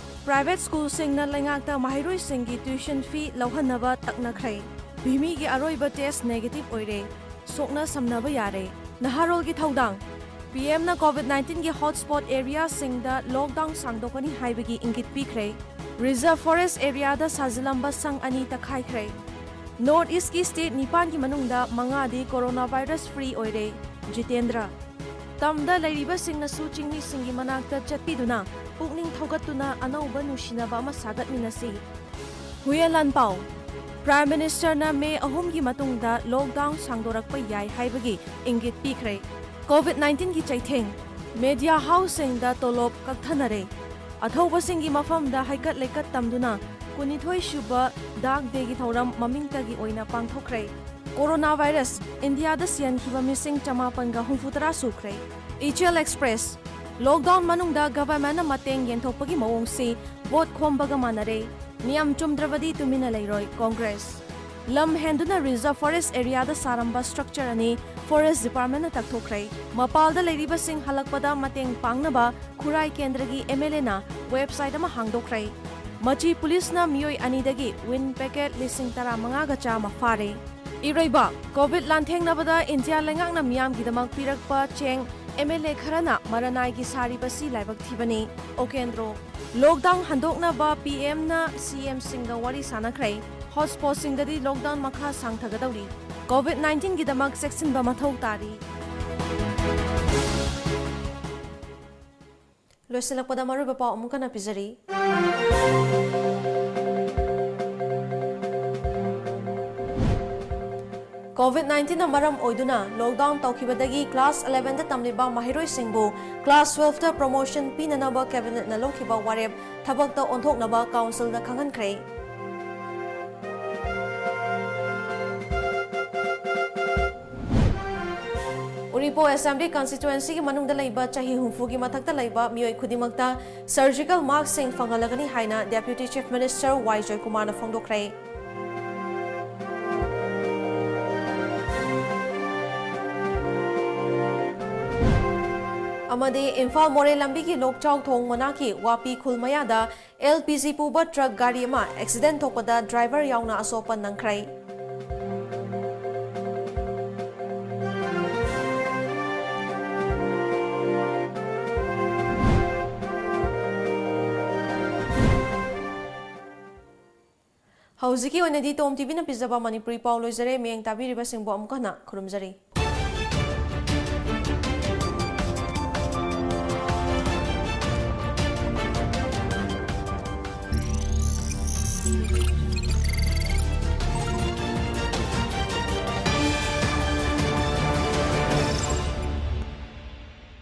ꯄ꯭ꯔꯥꯏꯚꯦꯠ ꯁ꯭ꯀꯨꯜꯁꯤꯡꯅ ꯂꯩꯉꯥꯛꯇ ꯃꯍꯩꯔꯣꯏꯁꯤꯡꯒꯤ ꯇ꯭ꯌꯨꯁꯟ ꯐꯤ ꯂꯧꯍꯟꯅꯕ ꯇꯛꯅꯈ꯭ꯔꯦ꯫ ꯚꯤꯃꯤꯒꯤ ꯑꯔꯣꯏꯕ ꯇꯦꯁ ꯅꯦꯒꯦꯇꯤꯚ ꯑꯣꯏꯔꯦ꯫ ꯁꯣꯛꯅ ꯁꯝꯅꯕ ꯌꯥꯔꯦ꯫ ꯅꯍꯥꯔꯣꯜꯒꯤ ꯊꯧꯗꯥꯡ꯫ ꯄꯤ ꯑꯦꯝꯅ ꯀꯣꯚꯤꯗ ꯅꯥꯏꯟꯇꯤꯟꯒꯤ ꯍꯣꯠꯁ꯭ꯄꯣꯠ ꯑꯦꯔꯤꯌꯥꯁꯤꯡꯗ ꯂꯣꯛꯗꯥꯎꯟ ꯁꯥꯡꯗꯣꯛꯀꯅꯤ ꯍꯥꯏꯕꯒꯤ ꯏꯪꯒꯤꯠ ꯄꯤꯈ꯭ꯔꯦ꯫ ꯔꯤꯖꯔꯚ ꯐꯣꯔꯦꯁ꯭ꯠ ꯑꯦꯔꯤꯌꯥꯗ ꯁꯥꯖꯤꯜꯂꯝꯕ ꯁꯪ ꯑꯅꯤ ꯇꯛꯈꯥꯏꯈ꯭ꯔꯦ꯫ ꯅꯣꯔꯊ ꯏꯁ꯭ꯠꯀꯤ ꯁ꯭ꯇꯦꯠ ꯅꯤꯄꯥꯟꯒꯤ ꯃꯅꯨꯡꯗ ꯃꯉꯥꯗꯤ ꯀꯣꯔꯣꯅꯥ ꯚꯥꯏꯔꯁ ꯐ꯭ꯔꯤ ꯑꯣꯏꯔꯦ꯫ ꯖꯤꯇꯦꯟꯗ꯭ꯔ꯫ ꯇꯝꯗ ꯂꯩꯔꯤꯕꯁꯤꯡꯅꯁꯨ ꯆꯤꯡꯃꯤꯁꯤꯡꯒꯤ ꯃꯅꯥꯛꯇ ꯆꯠꯄꯤꯗꯨꯅ ꯄꯨꯛꯅꯤꯡ ꯊꯧꯒꯠꯇꯨꯅ ꯑꯅꯧꯕ ꯅꯨꯡꯁꯤꯅꯕ ꯑꯃ ꯁꯥꯒꯠꯃꯤꯟꯅꯁꯤ꯫ ꯍꯨꯌꯦꯟ ꯂꯥꯟꯄꯥꯎ꯫ ꯄ꯭ꯔꯥꯏꯝ ꯃꯤꯅꯤꯁꯇꯔꯅ ꯃꯦ ꯑꯍꯨꯝꯒꯤ ꯃꯇꯨꯡꯗ ꯂꯣꯛꯗꯥꯎꯟ ꯁꯥꯡꯗꯣꯔꯛꯄ ꯌꯥꯏ ꯍꯥꯏꯕꯒꯤ ꯏꯪꯒꯤꯠ ꯄꯤꯈ꯭ꯔꯦ꯫ ꯀꯣꯚꯤꯗ ꯅꯥꯏꯟꯇꯤꯟꯒꯤ ꯆꯩꯊꯦꯡ꯫ ꯃꯦꯗꯤꯌꯥ ꯍꯥꯎꯁꯁꯤꯡꯗ ꯇꯣꯂꯣꯞ ꯀꯛꯊꯅꯔꯦ꯫ ꯑꯊꯧꯕꯁꯤꯡꯒꯤ ꯃꯐꯝꯗ ꯍꯩꯀꯠ ꯂꯩꯀꯠ ꯇꯝꯗꯨꯅ ꯀꯨꯟꯅꯤꯊꯣꯏ ꯁꯨꯕ ꯗꯥꯛ ꯗꯦꯒꯤ ꯊꯧꯔꯝ ꯃꯃꯤꯡꯇꯒꯤ ꯑꯣꯏꯅ ꯄꯥꯡꯊꯣꯛꯈ꯭ꯔꯦ꯫ ꯀꯣꯔꯣꯅꯥ ꯚꯥꯏꯔꯁ, ꯏꯟꯗꯤꯌꯥꯗ ꯁꯤꯍꯟꯈꯤꯕ ꯃꯤꯁꯤꯡ ꯆꯃꯥꯄꯟꯒ ꯍꯨꯝꯐꯨꯇꯔꯥ ꯁꯨꯈ꯭ꯔꯦ꯫ ꯏꯆꯦꯜ ꯑꯦꯛꯁꯄ꯭ꯔꯦꯁ꯫ ꯂꯣꯛꯗꯥꯎꯟ ꯃꯅꯨꯡꯗ ꯒꯚꯔꯟꯃꯦꯟꯠꯅ ꯃꯇꯦꯡ ꯌꯦꯟꯊꯣꯛꯄꯒꯤ ꯃꯑꯣꯡꯁꯤ ꯚꯣꯠ ꯈꯣꯝꯕꯒ ꯃꯥꯟꯅꯔꯦ꯫ ꯅꯤꯌꯝ ꯆꯨꯝꯗ꯭ꯔꯕꯗꯤ ꯇꯨꯃꯤꯟꯅ ꯂꯩꯔꯣꯏ ꯀꯣꯡꯒ꯭ꯔꯦꯁ꯫ ꯂꯝ ꯍꯦꯟꯗꯨꯅ ꯔꯤꯖꯔꯚ ꯐꯣꯔꯦꯁ꯭ꯠ ꯑꯦꯔꯤꯌꯥꯗ ꯁꯥꯔꯝꯕ ꯁ꯭ꯇ꯭ꯔꯛꯆꯔ ꯑꯅꯤ ꯐꯣꯔꯦꯁ꯭ꯠ ꯗꯤꯄꯥꯔꯠꯃꯦꯟꯠꯅ ꯇꯛꯊꯣꯛꯈ꯭ꯔꯦ꯫ ꯃꯄꯥꯜꯗ ꯂꯩꯔꯤꯕꯁꯤꯡ ꯍꯜꯂꯛꯄꯗ ꯃꯇꯦꯡ ꯄꯥꯡꯅꯕ ꯈꯨꯔꯥꯏ ꯀꯦꯟꯗ꯭ꯔꯒꯤ ꯑꯦꯝ ꯑꯦꯜ ꯑꯦꯅ ꯋꯦꯕꯁꯥꯏꯠ ꯑꯃ ꯍꯥꯡꯗꯣꯛꯈ꯭ꯔꯦ꯫ ꯃꯆꯤ ꯄꯨꯂꯤꯁꯅ ꯃꯤꯑꯣꯏ ꯑꯅꯤꯗꯒꯤ ꯋꯤꯟ ꯄꯦꯀꯦꯠ ꯂꯤꯁꯤꯡ ꯇꯔꯥꯃꯉꯥꯒ ꯆꯥꯝꯃ ꯐꯥꯔꯦ꯫ ꯏꯔꯣꯏꯕ, ꯀꯣꯚꯤꯗ ꯂꯥꯟꯊꯦꯡꯅꯕꯗ ꯏꯟꯗꯤꯌꯥ ꯂꯩꯉꯥꯛꯅ ꯃꯤꯌꯥꯝꯒꯤꯗꯃꯛ ꯄꯤꯔꯛꯄ ꯆꯦꯡ ꯑꯦꯝ ꯑꯦꯜ ꯑꯦ ꯈꯔꯅ ꯃꯔꯅꯥꯏꯒꯤ ꯁꯥꯔꯤꯕꯁꯤ ꯂꯥꯏꯕꯛ ꯊꯤꯕꯅꯤ꯫ ꯑꯣꯀꯦꯟꯗ꯭ꯔꯣ꯫ ꯂꯣꯛꯗꯥꯎꯟ ꯍꯟꯗꯣꯛꯅꯕ ꯄꯤ ꯑꯦꯝꯅ ꯁꯤ ꯑꯦꯝꯁꯤꯡꯒ ꯋꯥꯔꯤ ꯁꯥꯟꯅꯈ꯭ꯔꯦ꯫ ꯍꯣꯠꯁ꯭ꯄꯣꯠꯁꯤꯡꯗꯗꯤ ꯂꯣꯛꯗꯥꯎꯟ ꯃꯈꯥ ꯁꯥꯡꯊꯒꯗꯧꯔꯤ꯫ ꯀꯣꯚꯤꯗ ꯅꯥꯏꯟꯇꯤꯟꯒꯤꯗꯃꯛ ꯆꯦꯛꯁꯤꯟꯕ ꯃꯊꯧ ꯇꯥꯔꯤ꯫ ꯂꯣꯏꯁꯤꯜꯂꯛꯄꯗ ꯃꯔꯨꯑꯣꯏꯕ ꯄꯥꯎ ꯑꯃꯨꯛ ꯍꯟꯅ ꯄꯤꯖꯔꯤ꯫ ꯀꯣꯚꯤꯗ ꯅꯥꯏꯟꯇꯤꯟꯅ ꯃꯔꯝ ꯑꯣꯏꯗꯨꯅ ꯂꯣꯛꯗꯥꯎꯟ ꯇꯧꯈꯤꯕꯗꯒꯤ ꯀ꯭ꯂꯥꯁ ꯑꯦꯂꯦꯚꯦꯟꯗ ꯇꯝꯂꯤꯕ ꯃꯍꯩꯔꯣꯏꯁꯤꯡꯕꯨ ꯀ꯭ꯂꯥꯁ ꯇ꯭ꯋꯦꯜꯐꯇ ꯄ꯭ꯔꯣꯃꯣꯁꯟ ꯄꯤꯅꯅꯕ ꯀꯦꯕꯤꯅꯦꯠꯅ ꯂꯧꯈꯤꯕ ꯋꯥꯔꯦꯞ ꯊꯕꯛꯇ ꯑꯣꯟꯊꯣꯛꯅꯕ ꯀꯥꯎꯟꯁꯤꯜꯅ ꯈꯪꯍꯟꯈ꯭ꯔꯦ꯫ ꯎꯔꯤꯄꯣꯛ ꯑꯦꯁꯦꯝꯕ꯭ꯂꯤ ꯀꯟꯁꯇꯤꯇ꯭ꯋꯦꯟꯁꯤꯒꯤ ꯃꯅꯨꯡꯗ ꯂꯩꯕ ꯆꯍꯤ ꯍꯨꯝꯐꯨꯒꯤ ꯃꯊꯛꯇ ꯂꯩꯕ ꯃꯤꯑꯣꯏ ꯈꯨꯗꯤꯡꯃꯛꯇ ꯁꯔꯖꯤꯀꯦꯜ ꯃꯥꯁꯛꯁꯤꯡ ꯐꯪꯍꯜꯂꯒꯅꯤ ꯍꯥꯏꯅ ꯗꯦꯄ꯭ꯌꯨꯇꯤ ꯆꯤꯐ ꯃꯤꯅꯤꯁꯇꯔ ꯋꯥꯏ ꯖꯣꯏꯀꯨꯃꯥꯔꯅ ꯐꯣꯡꯗꯣꯛꯈ꯭ꯔꯦ꯫ ꯑꯃꯗꯤ ꯏꯝꯐꯥꯜ ꯃꯣꯔꯦ ꯂꯝꯕꯤꯒꯤ ꯂꯣꯛꯆꯥꯎ ꯊꯣꯡ ꯃꯅꯥꯛꯀꯤ ꯋꯥꯄꯤ ꯈꯨꯜ ꯃꯌꯥꯗ L P G ꯄꯨꯕ ꯇ꯭ꯔꯛ ꯒꯥꯔꯤ ꯑꯃ ꯑꯦꯛꯁꯤꯗꯦꯟ ꯊꯣꯛꯄꯗ ꯗ꯭ꯔꯥꯏꯚꯔ ꯌꯥꯎꯅ ꯑꯁꯣꯛꯄ ꯅꯪꯈ꯭ꯔꯦ꯫ ꯍꯧꯖꯤꯛꯀꯤ ꯑꯣꯏꯅꯗꯤ ꯇꯣꯝ ꯇꯤꯚꯤꯅ ꯄꯤꯖꯕ ꯃꯅꯤꯄꯨꯔꯤ ꯄꯥꯎ ꯂꯣꯏꯖꯔꯦ꯫ ꯃꯤꯠꯌꯦꯡ ꯇꯥꯕꯤꯔꯤꯕꯁꯤꯡꯕꯨ ꯑꯃꯨꯛ ꯍꯟꯅ ꯈꯨꯔꯨꯝꯖꯔꯤ꯫